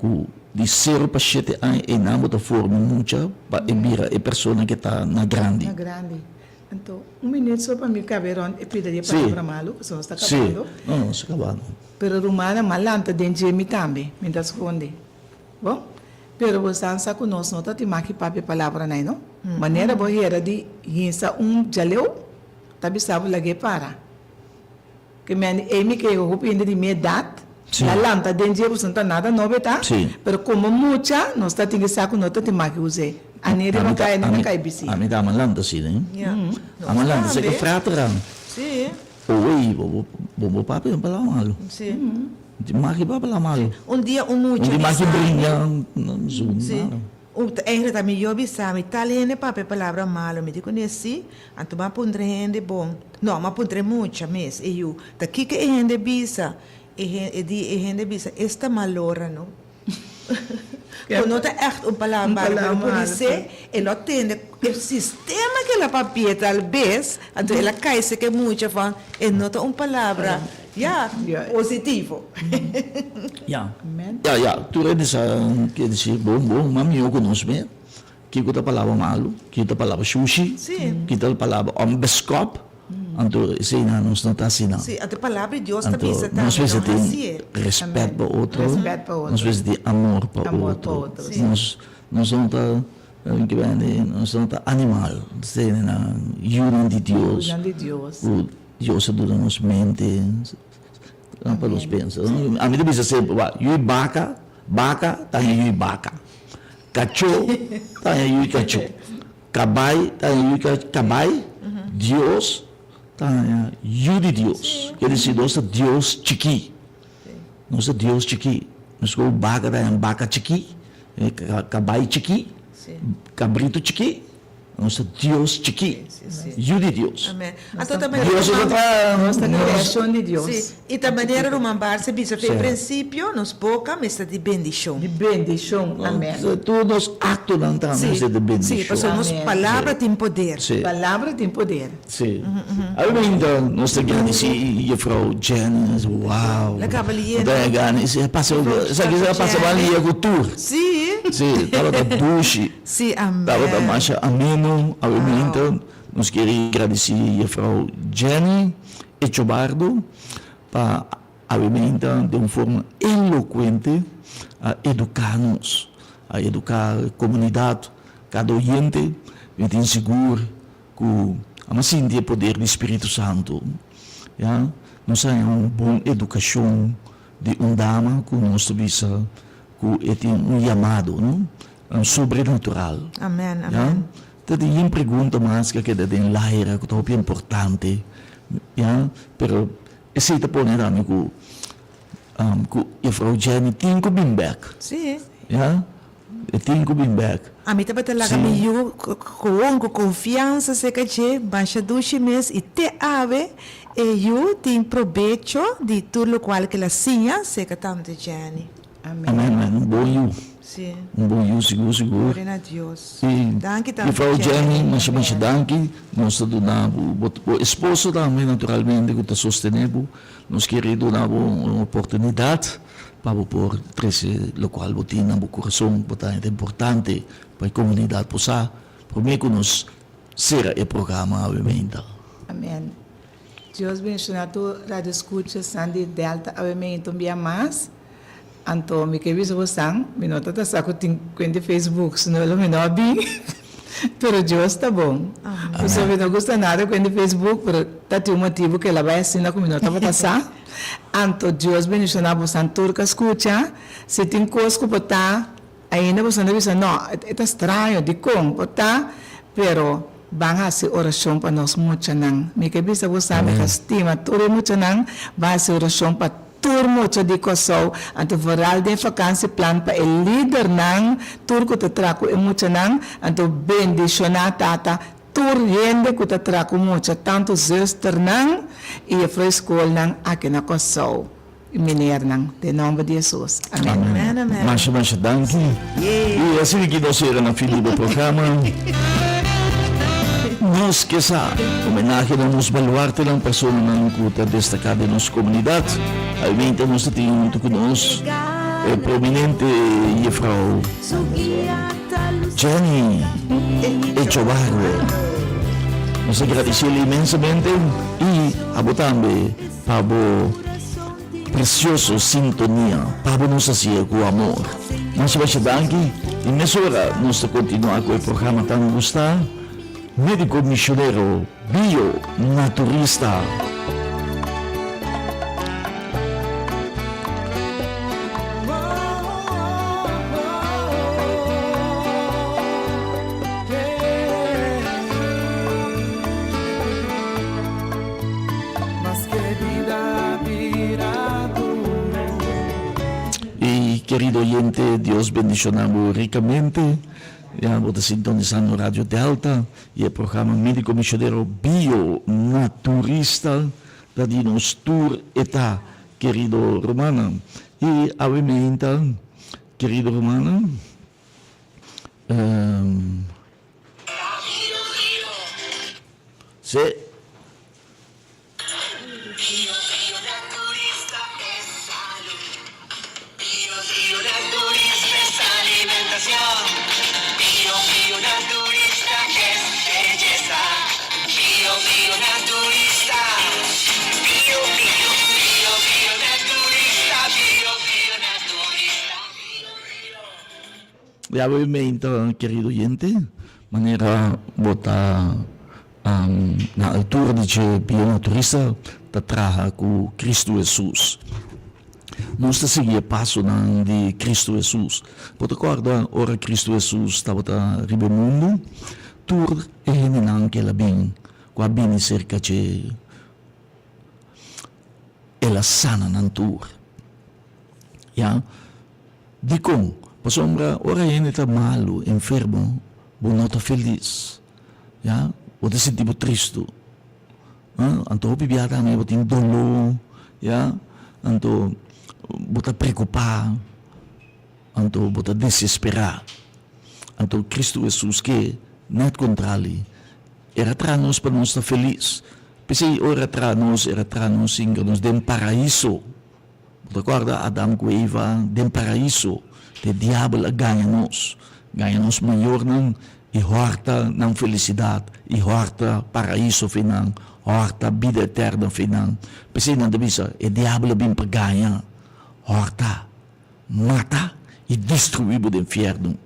[SPEAKER 1] cu di sero pa shete aña e nan bo ta forma un mucha pa e bira e persona ke ta na grandi.
[SPEAKER 3] Na grandi. Anto un minuut so pa mi cabe rond e pida di e
[SPEAKER 1] Sí.
[SPEAKER 3] palabra malo pasobra nos ta
[SPEAKER 1] Sí.
[SPEAKER 3] cabando.
[SPEAKER 1] No, nos ta cabando.
[SPEAKER 3] Pero rumannan m'a lanta den dje mi tambe, mi ta sconde. Bon, pero bo san sa ku nos no ta tin maki papia palabranan ei no. Manera bo hera di hinsa un djaleu, ta bisa bo lag'é para. Ke men ei mi ke hopi hende di mi edat ta lanta den dje, pasobra no ta nada nobo e ta, pero komo mucha nos ta tin ke sa ku no ta tin maki us'é. Ani riba kai, ani na kai bisi.
[SPEAKER 1] Ami ta ama lanta asina, hein. Ama lanta seke frateran. Owei, bo bo papia un palabra malo. Maki papia la malo.
[SPEAKER 2] Un dia un mucha
[SPEAKER 1] Un di maki
[SPEAKER 2] bisa mi.
[SPEAKER 1] bringa zo
[SPEAKER 2] Sí.
[SPEAKER 1] nada.
[SPEAKER 2] Un ta eigenlijk ta mi yo bisa mi tal hende papia palabra malo mi di kuné sí anto mi a puntra e hende bon no mi a puntra e mucha mes e yu ta kiko e hende bisa e hen e di e hende bisa esta malora no ku no ta ègt un palabra
[SPEAKER 3] Un
[SPEAKER 2] malo
[SPEAKER 3] palabra
[SPEAKER 2] pero
[SPEAKER 3] malo,
[SPEAKER 2] podisé e lo tende e sistema ke el a papia tal bes anto el a kai seke e mucha van e no ta un palabra Ya, positivo.
[SPEAKER 1] Ya.
[SPEAKER 3] Amen.
[SPEAKER 1] Ya, ya. Tur hende sa ke disi bon, bon, ma mihó ku nos mes. Kiko ta palabra malu, kiko ta palabra shushi, kiko ta palabra onbeskòp. Anto eseinan nos no ta asina.
[SPEAKER 2] Sí, anto e palabra di Dios ta
[SPEAKER 1] Anto
[SPEAKER 2] bisa tambe,
[SPEAKER 1] nos mester
[SPEAKER 2] no
[SPEAKER 1] tin
[SPEAKER 2] hasié.
[SPEAKER 1] respèt pa otro,
[SPEAKER 3] Respèt pa otro.
[SPEAKER 1] nos mester tin amor pa
[SPEAKER 3] Amor pa
[SPEAKER 1] otro.
[SPEAKER 3] otro,
[SPEAKER 2] Sí.
[SPEAKER 1] Nos, nos no ta, nos no ta animal, nos ta hendenan yunan di Dios.
[SPEAKER 3] Yunan di Dios.
[SPEAKER 1] Ku Dios a duna nos mente pa nos pensa. Ami ta bisa semper, wak, yui baka, baka ta haña yui baka. Kachó ta haña yui kachó. Kabai ta haña yui kabai. Dios ta haña yu di Dios. Ker disi nos ta Dios chikí. Nos ta Dios chikí. Nos ku baka ta haña baka chikí, kabai chikí, kabritu chikí. Nos ta Dios chikí, yu di Dios.
[SPEAKER 2] Amen. Anto ta manera
[SPEAKER 1] Dios
[SPEAKER 2] ruman.
[SPEAKER 1] ta traha
[SPEAKER 3] Nos ta
[SPEAKER 1] nos.
[SPEAKER 3] creacion di Dios.
[SPEAKER 2] Sí, i ta manera ruman Barse bisa fe principio nos boca mester di bendicion.
[SPEAKER 3] Di bendicion, amen.
[SPEAKER 1] Tur nos actonan tambe mester di bendicion.
[SPEAKER 2] Sí, pasobra nos palabra tin poder.
[SPEAKER 1] Sí.
[SPEAKER 3] Palabra tin poder.
[SPEAKER 1] Sí. Awe nos ta gradici juffrouw Janice, wow.
[SPEAKER 2] La cavalier.
[SPEAKER 1] Nos ta gradici, a pasa, esaki a pasa ban lia cu tur.
[SPEAKER 2] Sí.
[SPEAKER 1] Sí, tabata dushi.
[SPEAKER 2] Sí, amen.
[SPEAKER 1] Tabata masha ameno, awe mainta nos kere gradisí Jefrouw Jenny Echobardo pa awe mainta den un forma elocuente a educa nos, a educa comunidad, cada oyente, mi tin sigur cu amo a sinti e poder di Spiritu Santo, ya, nos a haña un bon educacion di un dama cu nos ta bisa cu e tin un yamado, no? Un sobrenatural.
[SPEAKER 2] Amen,
[SPEAKER 1] Ya?
[SPEAKER 2] amen.
[SPEAKER 1] Ta tin yen pregunta mas ku a keda den laira ku ta hopi importante, ya, pero esei ta pone tambe ku ku Juffrouw Jenny tin ku bin bek.
[SPEAKER 2] Sí.
[SPEAKER 1] Ya, e tin ku bin bek.
[SPEAKER 2] Ami tabata laga
[SPEAKER 1] Sí.
[SPEAKER 2] mi yu gewoon ku konfiansa serka dje, basha dushi mes i te awe e yu tin probecho di tur lokual ku el a siña serka tante Jenny.
[SPEAKER 3] Amen.
[SPEAKER 1] Amen, amen. Un bon yu.
[SPEAKER 2] Sí.
[SPEAKER 1] Un bon yu, sigur, sigur.
[SPEAKER 2] Gloria na Dios.
[SPEAKER 1] Sí.
[SPEAKER 2] Danki tante
[SPEAKER 1] Juffrouw Jenny,
[SPEAKER 2] Jenny.
[SPEAKER 1] masha, masha danki. Nos ta duna bo, bo, bo esposo tambe naturalmente ku ta sostené bo. Nos kere duna bo un oportunidat pa bo por trese lokual bo tin na bo kurason, bo ta hende importante pa e komunidat por sa promé ku nos sera e programa awe meinta.
[SPEAKER 3] Amen. Dios bendiciona tur radio scuchasnan di Delta awe meinta un bia mas. Anto mi ke bisa bosan, mi no ta sa ku tin kuent di Facebook, si no lo mi no a bin. Pero Dios ta bon. Pasobra mi no gusta nada kuent di Facebook, pero ta tin un motibu ku el a bai asina ku mi no tabata sa. Anto Dios bendiciona bosan tur ku a scucha. Si tin kos ku por ta, ainda bosan ta bisa, no, e ta straño, dikon por ta? Pero. Ban hasi orashon pa nos muchanan. Mi ke bisa bo sa mi ta stima tur e muchanan. Ban hasi orashon pa tur mucha di Kòrsou. Anto vooral den vakansieplan pa e lidernan, tur ku ta traha ku e muchanan. Anto bendishoná Tata tur hende ku ta traha ku mucha, tantu zusternan i juffrouw skolnan aki na Kòrsou. I meneernan, den nomber di Hesus. Amen.
[SPEAKER 2] Amen, amen.
[SPEAKER 1] Masha masha danki. I asina ki nos yega na fin di bo programa. Nos ke sa homenahe na nos baluartenan, personanan ku ta destaká den nos komunidat. Almente nos ta tin huntu ku nos e prominente jefrou Jenny Echobarwe. Nos ta gradisiel inmensamente i abo tambe. Pa bo precioso sintonia, pa bo nos hacié cu amor. Masha masha danki y mesora nos ta continua cu e programa tan gusta, Medico Misionero Bio Naturista. Y querido oyente, Dios bendiciona bo ricamente. Ya bo ta sintonisando Radio Delta y e programa Medico Misionero Bio Naturista ta di nos tur e ta, querido rumannan. Y awe meinta, querido rumannan, Se. Ya bo meinta kerido oyente, manera bo ta na altura di dje bionaturista ta traha ku Kristu Hesus. Nos ta sigui e pasonan di Kristu Hesus. Bo ta kòrda ora Kristu Hesus tabata riba e mundu? Tur e hendenan ku el a bin, ku a bini serka dje, el a sana nan tur. Ya. Dikon? Pasobra ora hende ta malu, enfermo, bo no ta felis. Ya, bo ta sinti bo tristu. Anto hopi bia tambe bo tin doló, ya, anto bo ta preokupá, anto bo ta desesperá. Anto Kristu Hesus ke nèt kontrali. El a traha nos pa nos ta felis. P'esei ora El a traha nos, El a traha nos singa nos den paraiso. Bo ta kòrda Adam ku Eva den Paraiso? Te diabel a gaña nos, gaña nos mayornan i hòrta nan felisidat, i hòrta Paraiso fi nan, hòrta bida eterno fi nan. P'esei nan ta bisa, e diabel a bin pa gaña, hòrta, mata i destruí bo den fièrnu.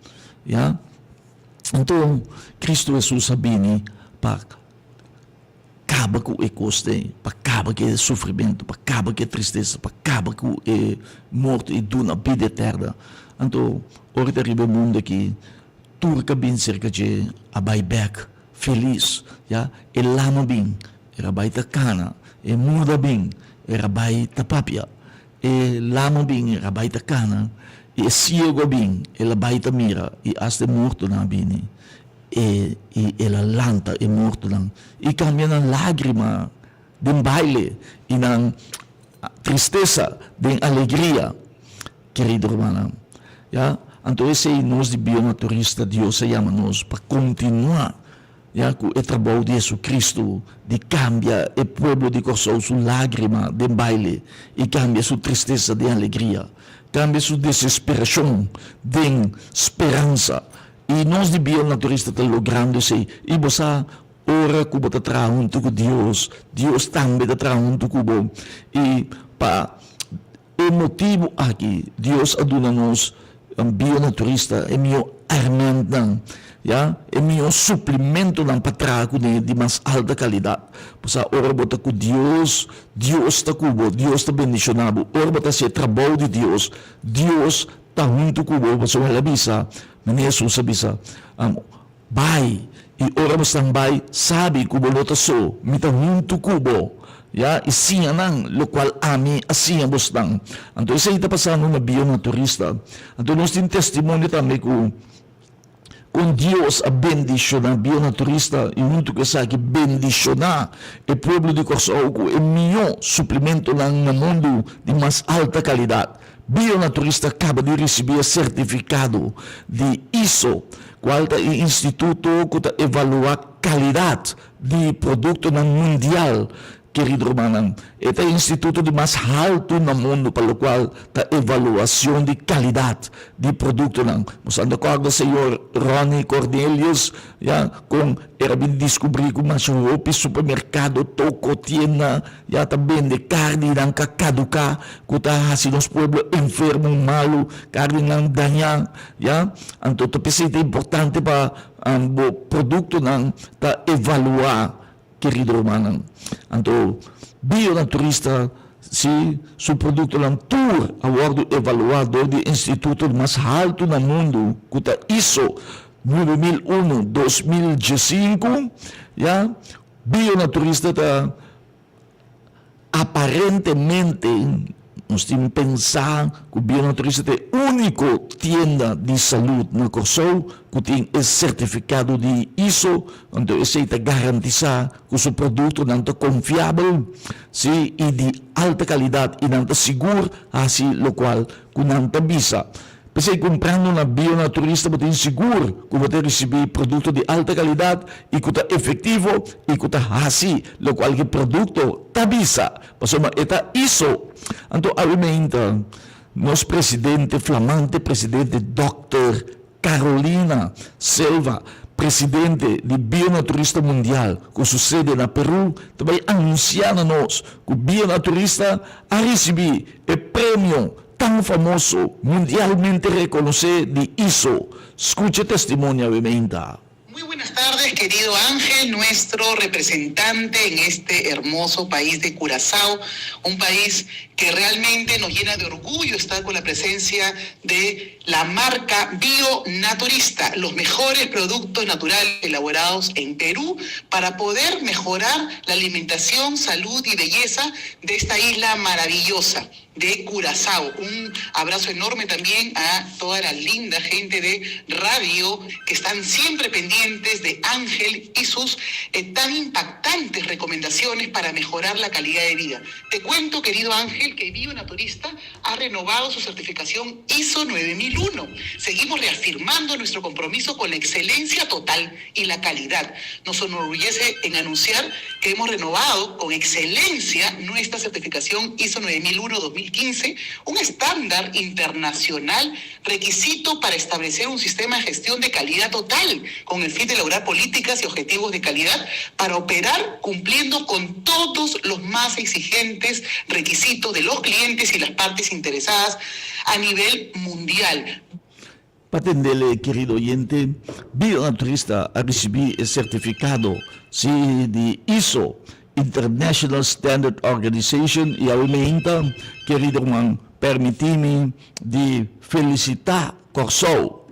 [SPEAKER 1] Ya. Anto, Kristu Hesus a bini pa. Kaba ku e kos ei, pa kaba ku e sufrimentu, pa kaba ku e tristesa, pa kaba ku e morto i duna bida eterna. Anto, ora ta riba e mundu aki, tur ku a bin serka dje a bai bèk felis, ya. E lama bin, el a bai ta kana, e muda bin, el a bai ta papia, e lama bin, el a bai ta kana, i e siego a bin, el a bai ta mira, i asta e mortonan a bini. E i el a lanta e mortonan i kambia nan lágrima den baile i nan tristesa den alegria. Kerido rumannan, ya, anto esei nos di bionaturista Dios a yama nos pa kontinuá, ya, ku e trabou di Jesucristo di kambia e pueblo di Kòrsou su lágrima den baile i kambia su tristesa den alegria, kambia su desesperashon den speransa. I nos di bionaturista ta logrando esei. I bo sa, ora ku bo ta traha huntu ku Dios, Dios tambe ta traha huntu ku bo. I pa e motibu aki Dios a duna nos bionaturista e mihó èrmèntnan, ya, e mihó suplimentonan pa traha kuné di mas alta kalidat. Bo sa, ora bo ta ku Dios, Dios ta ku bo, Dios ta bendishoná bo. Ora bo ta hasi e trabou di Dios, Dios Ta huntu ku bo, pasobra el a bisa, Mene Hesus a bisa, Bai! I ora bosnan bai, sabi ku bo no ta so, mi ta huntu ku bo, ya, i siña nan lokual ami a siña bosnan. Anto esei ta pasando na Bionaturista. Anto nos tin testimonio tambe ku kon Dios a bendishoná Bionaturista i huntu ku esaki bendishoná e pueblo di Kòrsou ku e mihó suplimentonan na mundu di mas alta kalidat. Bionaturista kaba di risibí e sertifikado di ISO, kual ta e instituto ku ta evaluá kalidat di produktonan mundial. Kerido rumannan, e ta e instituto di mas haltu na mundu pa lokual ta evaluacion di calidad di productonan. Nos anda corda señor Ronnie Cornelius, ya, con era bin descubri cu masha hopi supermercado, toko, tienda, ya, ta bende carninan ca caduca cu ta haci nos pueblo enfermo, malo, carninan daña, ya. Anto ta pesey ta importante pa bo productonan ta evalua. Kerido rumannan, anto Bionaturista si su produktonan tur a wòrdu evaluá dor di e instituto mas haltu na mundu ku ta ISO 9001 2015, ya, Bionaturista ta Aparentemente, nos tin pensá ku Bionaturista ta e úniko tienda di salud na Kòrsou ku tin e sertifikado di ISO, anto esei ta garantisá ku su produktonan ta konfiabel, sí, i di alta kalidat i nan ta sigur hasi lokual ku nan ta bisa. P'esei kumprando na Bionaturista bo tin sigur ku bo ta risibí produkto di alta kalidat i ku ta efektivo i ku ta hasi lokual ki produkto ta bisa, pasobra e ta iso. Anto awe meinta nos presidente, flamante presidente dòkter Carolina Silva, presidente di Bionaturista Mundial ku su sede na Peru, ta bai anunsiá na nos ku Bionaturista a risibí e premio Tan famoso, mundialmente rekonosé di ISO. Skucha e testimonio awe meinta.
[SPEAKER 4] Muy buenas tardes querido Ángel, nuestro representante en este hermoso país de Curazao, un país que realmente nos llena de orgullo estar con la presencia de la marca Bio Naturista, los mejores productos naturales elaborados en Perú para poder mejorar la alimentación, salud y belleza de esta isla maravillosa. de Curazao. Un abrazo enorme también a toda la linda gente de radio que están siempre pendientes de Ángel y sus eh, tan impactantes recomendaciones para mejorar la calidad de vida. Te cuento, querido Ángel, que Bio Naturista ha renovado su certificación ISO 9001. Seguimos reafirmando nuestro compromiso con la excelencia total y la calidad. Nos enorgullece en anunciar que hemos renovado con excelencia nuestra certificación ISO 9001-2015, un estándar internacional requisito para establecer un sistema de gestión de calidad total, con el fin de lograr políticas y objetivos de calidad para operar cumpliendo con todos los más exigentes requisitos de los clientes y las partes interesadas a nivel mundial.
[SPEAKER 1] Pa tendele, kerido oyente, Bionaturista a risibí e sertifikado, sí, di ISO, International Standard Organization, i awe meinta, kerido ruman, permití mi di felisitá Kòrsou.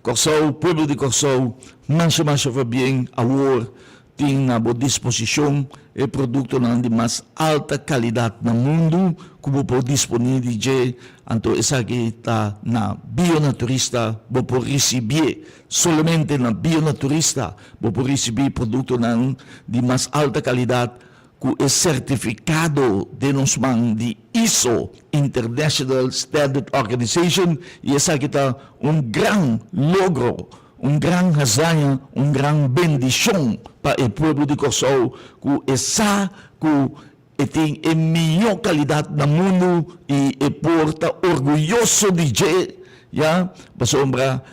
[SPEAKER 1] Kòrsou, pueblo di Kòrsou, masha masha fabien awor Tin na bo disposishon e produktonan di mas alta kalidat na mundu ku bo por disponí di dje, anto esaki ta na Bionaturista bo por risibié. Solamente na Bionaturista bo por risibí produktonan di mas alta kalidat ku e sertifikado den nos man di ISO, International Standard Organization, i esaki ta un gran logro. Un gran hazaña, un gran bendishon pa e pueblo di Kòrsou ku e sa ku e tin e mihó kalidat na mundu i e por ta orguyoso di dje, ya, pasobra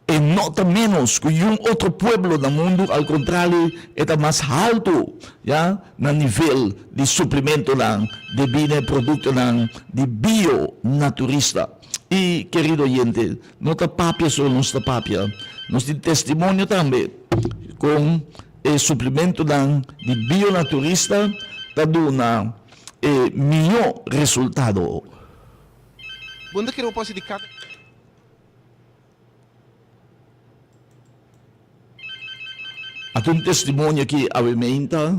[SPEAKER 1] e no ta ménos ku yun otro pueblo na mundu, al kontrario e ta mas haltu, ya, na nivel di suplimentonan debí na e produktonan di bio naturista. I, kerido oyente, No ta papia so nos ta papia, nos tin testimonio tambe kon e suplimentonan di bionaturista ta duna e mihó resultado.
[SPEAKER 5] Bo no ta kere bo por hasi di kada.
[SPEAKER 1] Ata un testimonio aki awe meinta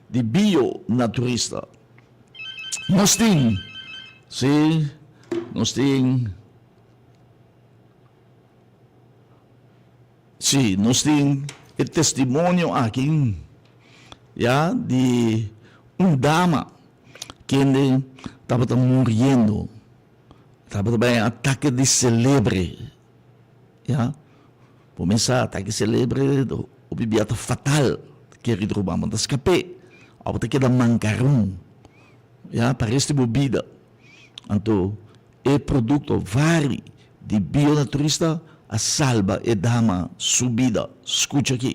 [SPEAKER 1] di Bio Naturista. Nos tin, si, nos tin, si, nos tin e testimonio aki, ya, di un dama kende tabata muriendo, tabata bai atake di celebre. Ya, bo mesa atake selebre hopi bia ta fatal, kerido ruman, bo ta skap'é òf bo ta keda mankarun, ya, pa rest di bo bida. Anto e produkto vari di Bionaturista a salba e dama su bida. Skucha aki.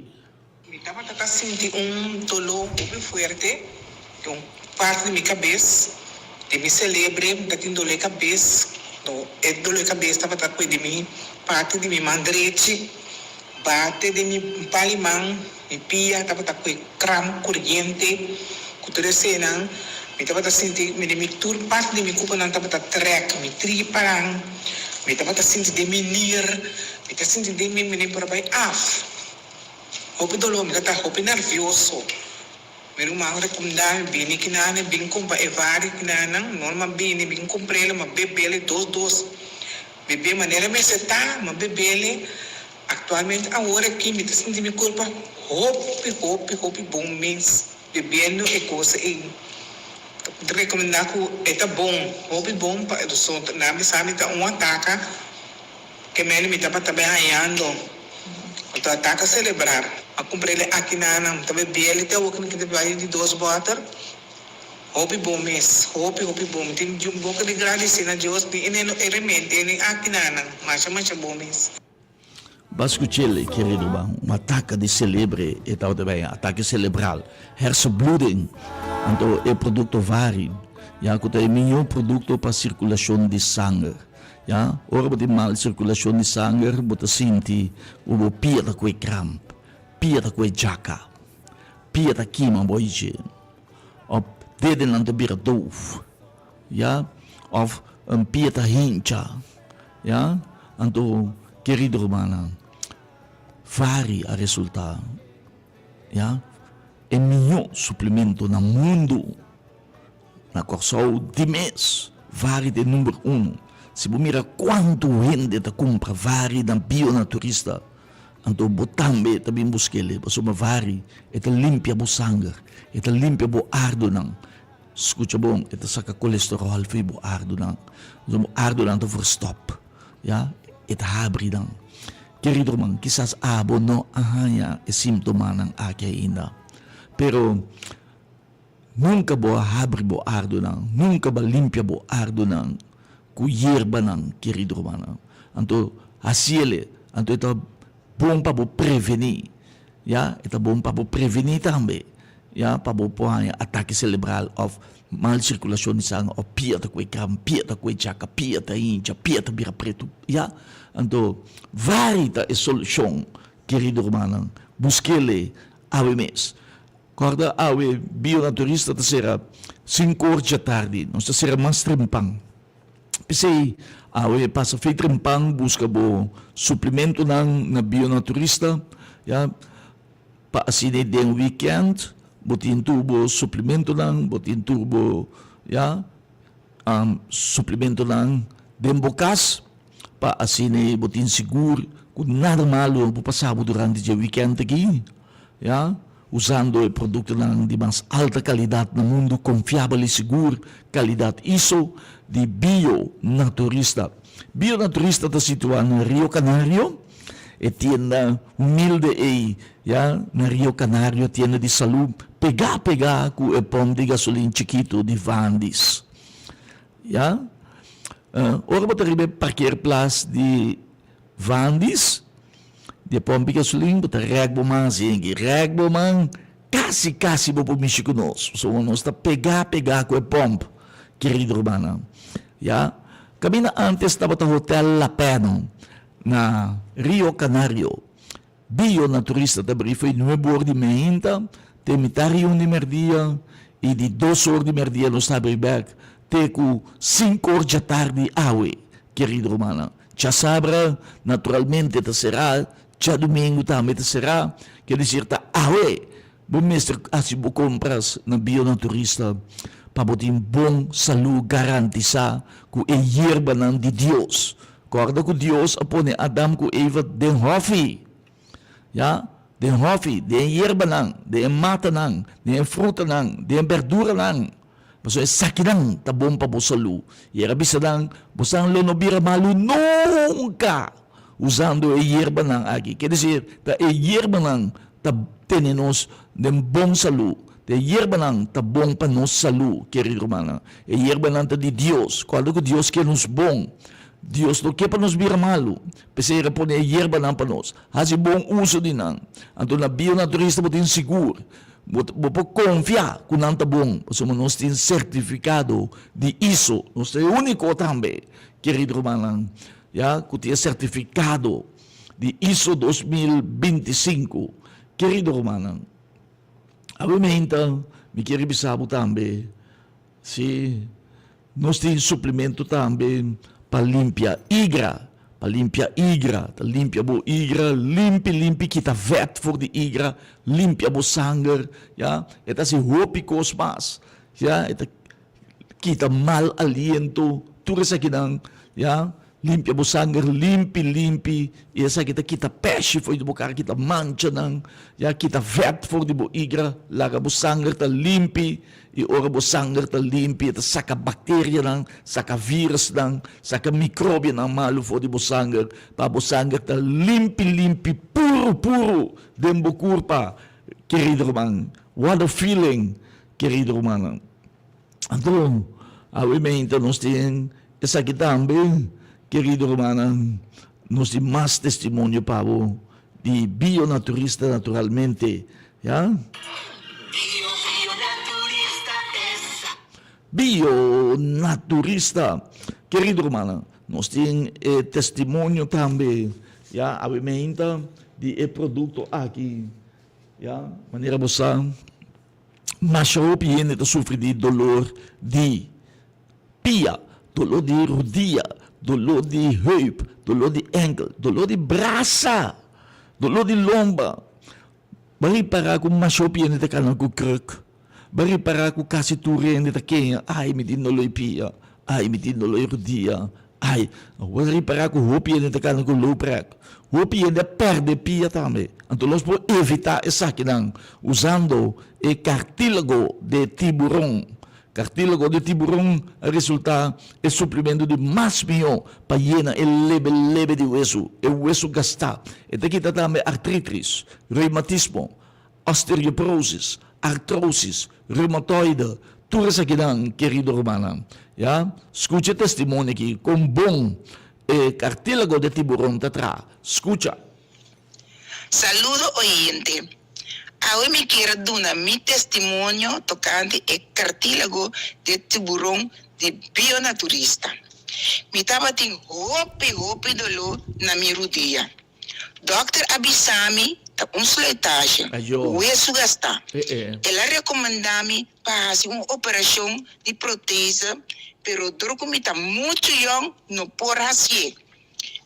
[SPEAKER 6] Mi tabata ta sinti un doló hopi fuerte den un parti di mi kabes, den mi selebre mi ta tin doló e kabes, no e doló e kabes tabata kue di mi parti di mi man drechi, bate den mi pal i man, mi pia tabata kue kramp koriente, ku tur esenan mi tabata sinti mi den mi tur parti di mi kuponan tabata trèk, mi tripanan, mi tabata sinti den mi nir, mi ta sinti den mi mi por a bai af. Hopi doló, mi ta ta hopi nervioso. Mi ruman rekomendá mi bini kinane, bin kumpra e vari kinanan. No, m'a bini, bin kumpr'el, m'a beb'el dos dos. Bebé manera mester ta, m'a beb'el. Aktualmente awor aki mi ta sinti mi kurpa hopi, hopi, hopi bon mes bebiendo e kos ei. Mi ta rekomendá ku e ta bon, hopi bon pa e nan bisa mi ta un ataka. Ke mende mi tabata bai hañando anto ataka celebrar. A cumprele aki nanan. Mi ta bebele te awo ki mi ta bai di dos boter. Hopi bon mes. Hopi hopi bon. Mi tin di un boca di gradeci na Dios ni e neno e remedi ni aki nanan. Masha masha bon mes.
[SPEAKER 1] Ba scuchele, querido ba, un ataka di celebre e tabata bai, atake celebral, hersenbloeding, anto e producto vari, ya cu ta e miho producto pa circulacion di sanger. Ya, ora bo tin mal sirkulashon di sanger, bo ta sinti ku bo pia ta kue kramp, pia ta kue djaka, pia ta kima bo ichi, òf dedenan ta bira dof, ya, òf un pia ta hincha, ya. Anto, kerido rumannan, vari a resultá, ya, e mihó suplemento na mundu. Na Kòrsou di mes vari ta e number uno. Si bo mira kuantu hende ta kumpra vari na Bionaturista, anto bo tambe ta bin busk'el, pasobra vari e ta limpia bo sanger, e ta limpia bo ardunan. Skucha bon, e ta saka kolesteròl for di bo ardunan, pasobra bo ardunan ta verstòp, ya, e ta habri nan. Kerido ruman, kisas abo no a haña e símtomanan aki ainda, pero. Nunka bo a habri bo ardunan, nunka bo a limpia bo ardunan ku yerbanan, kerido rumannan. Anto hasiele, anto e ta bon pa bo prevení, ya, e ta bon pa bo prevení tambe, ya, pa bo por haña atake selebral òf mal sirkulashon di sanger òf pia ta kue kram, pia ta kue chaka, pia ta hincha, pia ta bira pretu, ya. Anto vari ta e solushon, kerido rumannan, buskele awe mes. Kòrda awe Bionaturista ta sera sinkor djatardi, nos ta sera mas trempan. P'esei awe pasa fe trempan buska bo suplimentonan na Bionaturista ya pa asina den wikènt bo tin tur bo suplimentonan, bo tin tur bo ya suplimentonan den bo kas pa asina bo tin sigur ku nada malu no por pasa bo durante dje wikènt aki ya. Usando e produktonan di mas alta kalidat na mundu, konfiabel i sigur, kalidat iso di Bio Naturista. Bio Naturista ta situá na Rio Canario, e tienda humilde ei ya na Rio Canario, tienda di salú pegá pegá ku e pòmp di gasolin chikitu di Vandis. Ya. Ora bo ta riba e parkeerplaats di Vandis, di e pòmp di gasolin, bo ta rèk bo man así, rèk bo man, kasi kasi bo por mishi ku nos, pasobra nos ta pegá pegá ku e pòmp, kerido rumannan. Ya. Kaminda ántes tabata Hotel La Peno na Rio Canario. Bio Naturista ta bri fo'i nuebe or di meinta te mitá riun di merdia i di dos or di merdia nos ta habri bèk te ku sinku or djatardi awe, kerido rumannan. Djasabra naturalmente ta será. Djadumingu tambe ta será, ke desir ta awe bo mester hasi bo kompras na Bionaturista pa bo tin bon salú garantisá ku e yerbanan di Dios. Kòrda ku Dios a pone Adam ku Eva den hòfi, ya, den hòfi, den e yerbanan, den e matanan, den e frutanan, den e bèrduranan. Pasobra esakinan ta bon pa bo salú. I el a bisa nan, Bosan lo no bira malu nunka usando e yerbanan aki. Ke desir, ta e yerbanan ta tene nos den bon salú. Ta e yerbanan ta bon pa nos salú, kerido rumannan. E yerbanan ta di Dios. Kòrda ku Dios ke nos bon. Dios no ke pa nos bira malu. P'esei el a pone e yerbanan pa nos. Hasi bon uso di nan. Anto na bionaturista bo tin sigur. Bo bo por konfia ku nan ta bon, pasobra nos tin sertifikado di iso. Nos ta e úniko tambe, kerido rumannan, ya, ku tin e sertifikado di iso 2025. Kerido rumannan, awe meinta mi kier bisa bo tambe, si. Nos tin suplemento tambe pa limpia igra, pa limpia igra, ta limpia bo igra limpi limpi kita vet for di igra, limpia bo sanger, ya, e ta hasi hopi kos mas, ya, e ta kita mal aliento, tur esakinan, ya. Limpia bo sanger limpi limpi i esaki ta kita pèshi for di bo kara, kita manchanan, ya kita vèt for di bo igra, laga bo sanger ta limpi i ora bo sanger ta limpi e ta saka bakterianan, saka virusnan, saka mikrobionan malu for di bo sanger pa bo sanger ta limpi limpi puru puru den bo kurpa, kerido ruman. What a feeling, kerido rumannan. Anto, awe meinta nos tin esaki tambe, kerido rumannan, nos tin mas testimonio pa bo di Bionaturista naturalmente, ya. Bionaturista, kerido rumannan, nos tin e testimonio tambe, ya, awe meinta di e produkto aki, ya, manera bo sa. Masha hopi hende ta sufri di dolor di pia, dolor di rodia, dolor di heup, dolor di enkel, dolor di brasa, dolor di lomba. Bo a ripara ku masha hopi hende ta kana ku kruk. Bo a ripara ku kasi tur hende ta keña, ai mi tin dolor di pia, ai mi tin dolor di rodia, Ai, bo a ripará ku hopi hende ta kana ku looprek. Hopi hende a pèrdè pia tambe. Anto nos por evitá esakinan usando e kartílago de tiburon. Kartílago de tiburon a resultá e suplemento di mas mihó pa yena e lebe lebe di wesu, e wesu gastá. E ta kita tambe artritis, reumatismo, Osteoporosis, artrosis, reumatoide, tur esakinan, kerido rumannan, ya. Skucha e testimonio aki, kon bon e kartílago di tiburon ta traha. Skucha.
[SPEAKER 6] Saludo oyente. Awe mi kier a duna mi testimonio tokante e kartílago di tiburon di Bionaturista. Mi tabatin hopi hopi doló na mi rudia. Dòkter a bisa mi ta un slijtage, wesu gastá. El a rekomendá mi pa hasi un operashon di protese, pero dor ku mi ta muchu yòn no por hasié.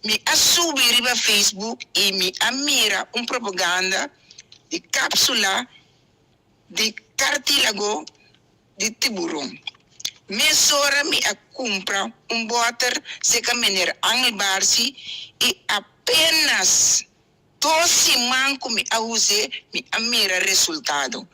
[SPEAKER 6] Mi a subi riba Facebook i mi a mira un propaganda di kápsula di kartílago di tiburon. Mesora mi a kumpra un bòter seka mener Angel Barsi i apenas dos siman ku mi a us'é mi a mira resultado.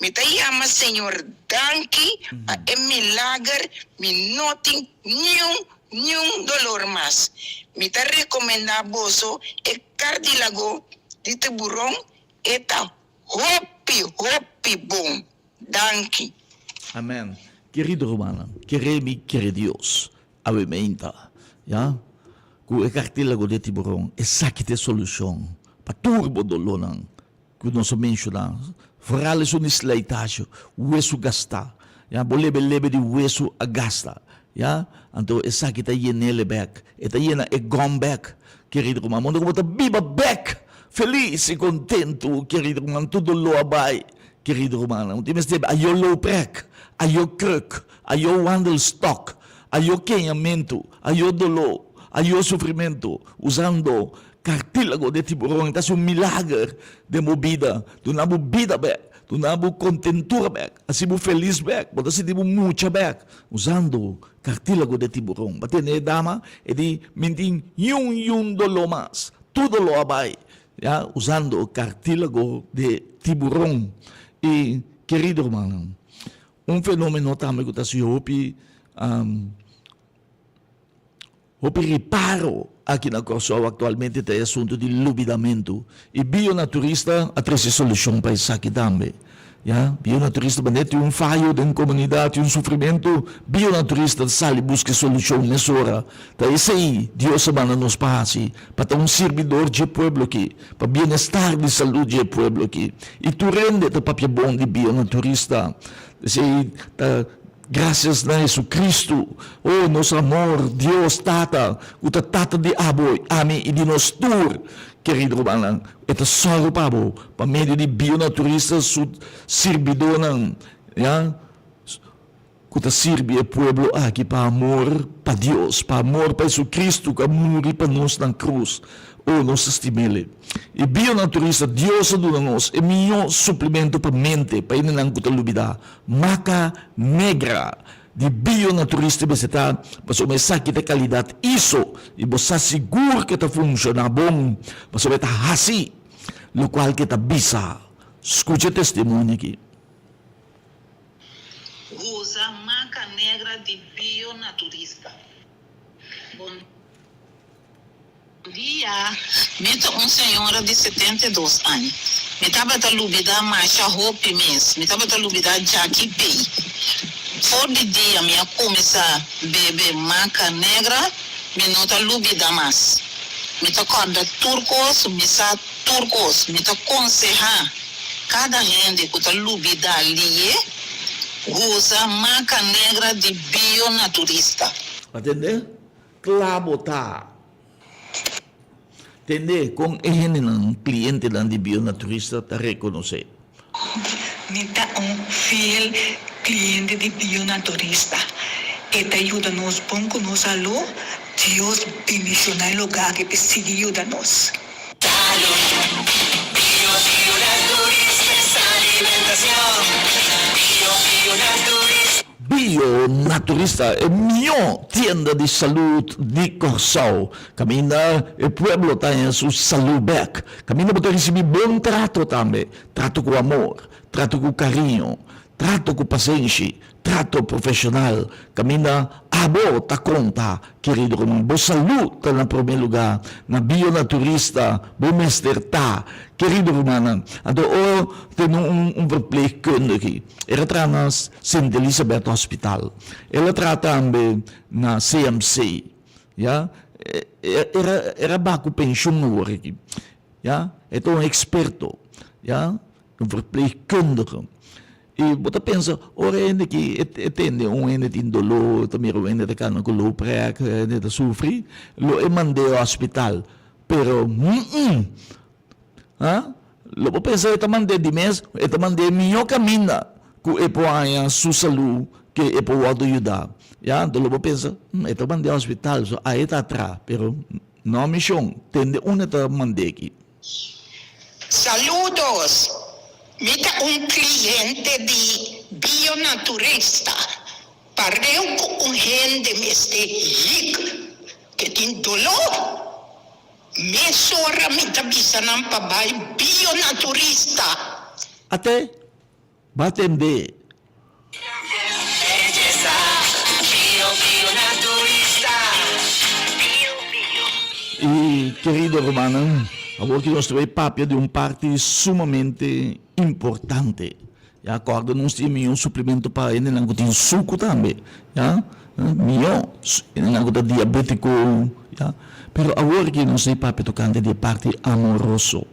[SPEAKER 6] Mi ta yama Señor danki pa e milager, mi no tin niun niun dolor mas. Mi ta rekomendá boso e kardilago di tiburon, e ta hopi hopi bon. Danki.
[SPEAKER 1] Amen kerido rumannan kere mi kere Dios awe meinta ya ku e kartílago di e tiburon esaki ta e solushon pa tur bo dolónan ku nos a menshoná foral esun di slijtage wesu gastá ya bo lebe lebe di wesu a gasta ya anto esaki ta yenele bèk e ta yena e gòm bèk kerido ruman mondo ku bo ta biba bèk felis i kontentu kerido ruman tur doló a bai Kerido rumannan, un tin mester ayo looprek, ayo kruk, ayo wandelstok, ayo keñamentu, ayo doló, ayo sufrimentu, usando. Cartílago de tiburon ta haci un milager den bo bida, duna bo bida bek, duna bo contentura bek, haci bo feliz bek, bo ta sinti bo mucha bek usando cartílago de tiburon. Bo a tende e dama? E di, Mi tin yun yun doló mas, tur doló a bai, ya, usando cartílago de tiburon. Y kerido rumannan, un fenomeno tambe cu ta haci hopi. Hopi riparo aki na Kòrsou aktualmente ta e asuntu di lubidamentu i bionaturista a trese solushon pa esaki tambe. Ya, bionaturista manera tin un fayo den komunidat, tin un sufrimentu, bionaturista ta sali buska e solushon mesora. Ta esei Dios a manda nos pa hasi, pa ta un sirbidor dje pueblo aki, pa bienestar di salud dje pueblo aki. I tur hende ta papia bon di bionaturista. Esei ta. Gracias na Jesucristo, oh nos amor, Dios Tata, cu ta Tata di abo, ami y di nos tur, kerido rumannan, e ta sòru pa bo pa medio di Bionaturista su sirbidónan, ya, cu ta sirbi e pueblo aki pa amor pa Dios, pa amor pa Jesucristo cu a muri pa nos na cruz. Oh, nos ta stim'El. E Bionaturista, Dios a duna nos e mihó suplemento pa mente, pa hendenan cu ta lubida. Maca negra di bionaturista mester ta pasobra esaki ta calidad iso y bo sa sigur ke ta funciona bon pasobra e ta haci locual ke ta bisa. Scucha e testimonio aki.
[SPEAKER 7] Usa maca negra di bionaturista. Bon. Dia, mi ta un señora di 72 aña. Mi tabata lubidá masha hopi mes. Mi tabata lubidá djaki pei. For di dia mi a kuminsá bebe maca negra, mi no ta lubidá mas. Mi ta kòrda tur kos, mi sa tur kos. Mi ta konsehá kada hende ku ta lubidá lié, usa maca negra di bionaturista.
[SPEAKER 1] Atendé? Kla bo ta. Tende kon e hendenan, klientenan di Bionaturista ta rekonosé.
[SPEAKER 8] Mi ta un fiel kliente di Bionaturista. E ta yuda nos bon ku nos salú. Dios bendishoná e lugá aki p'e sigui yuda nos.
[SPEAKER 1] Bionaturista, e mihó tienda di salud di Kòrsou, kaminda e pueblo ta haña su salú bèk, kaminda bo ta risibí bon trato tambe, trato ku amor, trato ku kariño, trato ku pasenshi, Trato profesional caminda abo ta conta, kerido ruman. Bo salud ta na prome lugar. Na bionaturista bo mester ta, kerido rumannan. Anto ora tene un un verpleegkundige, el a traha na Sint Elisabeth Hospital, el a traha tambe na CMC, ya. El a baha cu pensioen awor aki, ya. E ta un experto, ya, un verpleegkundige. I bo ta pensa, ora hende ki e tende un hende tin doló, ta mira un hende ta kana ku looprek, hende ta sufri, lo e mand'é hospital. Pero, mm-mm! Ha? Lo bo pensa e ta mand'é di mes, e ta mand'é mihó kaminda ku e por haña su salú, ke e por wòrdu yudá. Ya, anto lo bo pensa, e ta mand'é hospital, so ahe ta atra. Pero, no mishon, tende unda e ta mand'é aki.
[SPEAKER 9] Saludos! Mi ta un cliente di Bionaturista. Pareu cu un hende mester hik ke tin dolor, mesora mi ta bisa nan pa bai Bionaturista.
[SPEAKER 1] Ate, ba tende. Y kerido rumannan, awor ki nos ta bay papia di un parti sumamente importante. Ya, corda nos tin miyo suplemento pa hendenan cu tin sucu tambe, ya, miyo hendenan cu ta diabetico, ya. Pero awor ki nos ta bay papia tocante di e parti amoroso,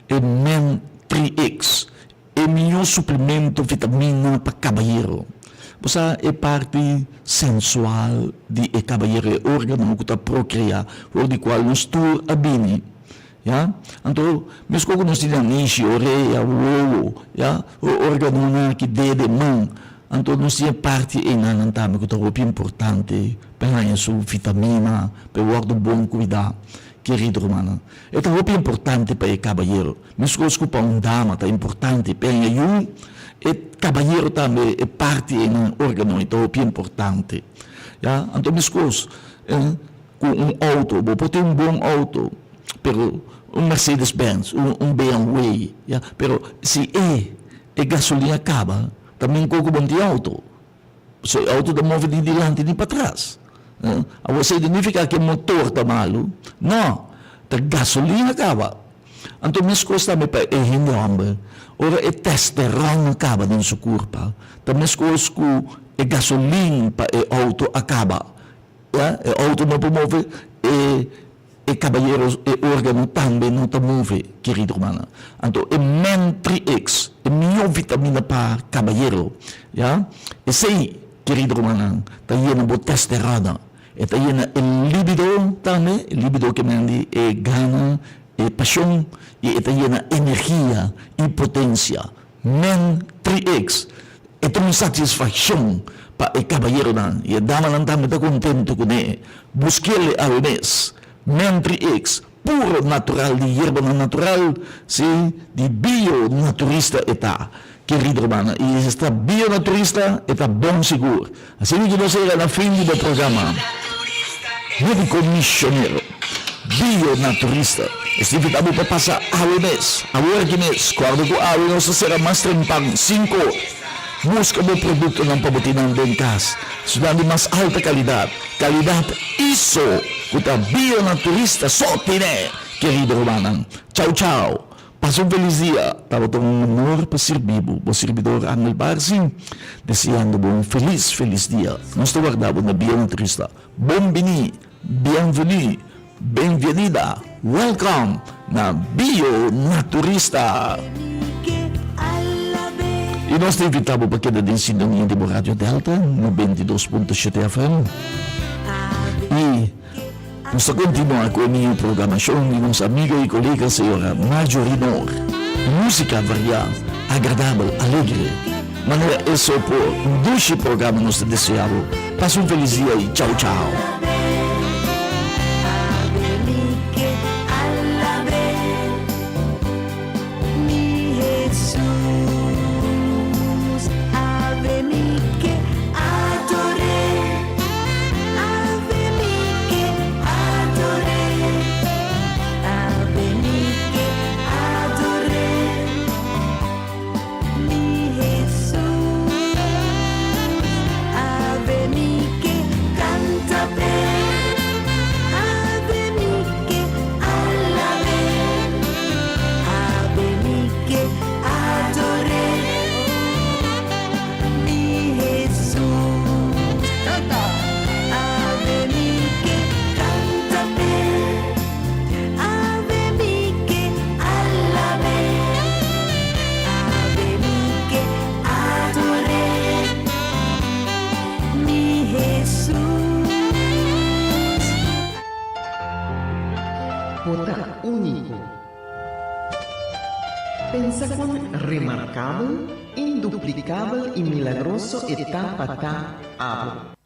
[SPEAKER 1] e Men 3X. E mihó suplemento vitamina pa kabayero. Bo sa e parti sensual di e kabayero, e organo ku ta prokreá, for di kual nos tur a bini, ya. Anto, meskos ku nos tin nanishi, orea, wowo, ya, e organonan aki, dede, man, anto nos tin e parti einanan tambe ku ta hopi importante pa e haña su vitamina, pa e wòrdu bon kuidá. Kerido rumannan, e ta hopi importante pa e kabayero, meskos ku pa un dama ta importante pa e yu, e kabayero tambe e parti ei nan organo ei ta hopi importante. Ya, anto meskos ku un outo, bo por tin un bon outo, pero un Mercedes Benz, un BMW, ya, pero si e e gasolin a kaba, ta minkó ku bo no tin outo. So e auto ta move di dilanti ni patras. Awor esei ta nifiká ku e motor ta malu? No, ta gasolina kaba. Anto meskos tambe pa e hende hòmber, ora e testosteron a kaba den su kurpa, ta meskos ku e gasolin pa e auto a kaba. Ya, e auto no por move, e E kabayero e organo tambe no ta move, kerido rumannan. Anto e Men 3X, e mihó vitamina pa kabayero, ya. Esei, kerido rumannan, ta yena bo testosterona. E ta yena e libido tambe, e libido ke men di e gana, e pashon, i e ta yena energia i potensia. Men 3X, e ta un satisfakshon pa e kabayeronan i e damanan tambe ta kontentu kuné. Busk'el awe mes. Men 3X, puro natural di yerbanan natural, sí, di bio naturista e ta, kerido rumannan. I si ta bio naturista, e ta bon sigur. Asina ku nos a yega na fin di bo programa Médiko Misionero, Bio Naturista. Nos ta invitá bo pa pasa awe mes, awor aki mes. Kòrda ku awe nos ta sera mas trempan, sinku or. Buska bo produktonan pa bo tin nan den kas. Esnan di mas alta kalidat, kalidat iso ku ta Bio Naturista so tine, kerido rumannan. Chau chau. Pasa un felis dia, tabata un honor pa sirbi bo, bo sirbidor Angel Barsi, deseando bo un felis, felis dia. Nos ta warda bo na Bia Naturista. Bon bini, bienveni, benvenida, welcome na Bio Naturista! I nos ta invita bo pa keda den sintonia di bo Radio Delta 92.7 FM. I. Nos ta kontinuá ku e mihó programashon di nos amiga i kolega señora Marjorie Noor. Músika variá, agradabel, alegre. Manera e so por. Un dushi programa nos ta deseá bo. Pasa un felis dia i chau chau.
[SPEAKER 10] Bo ta úniko. Pensa kon remarkabel, induplikabel i milagroso e ta pa ta abo.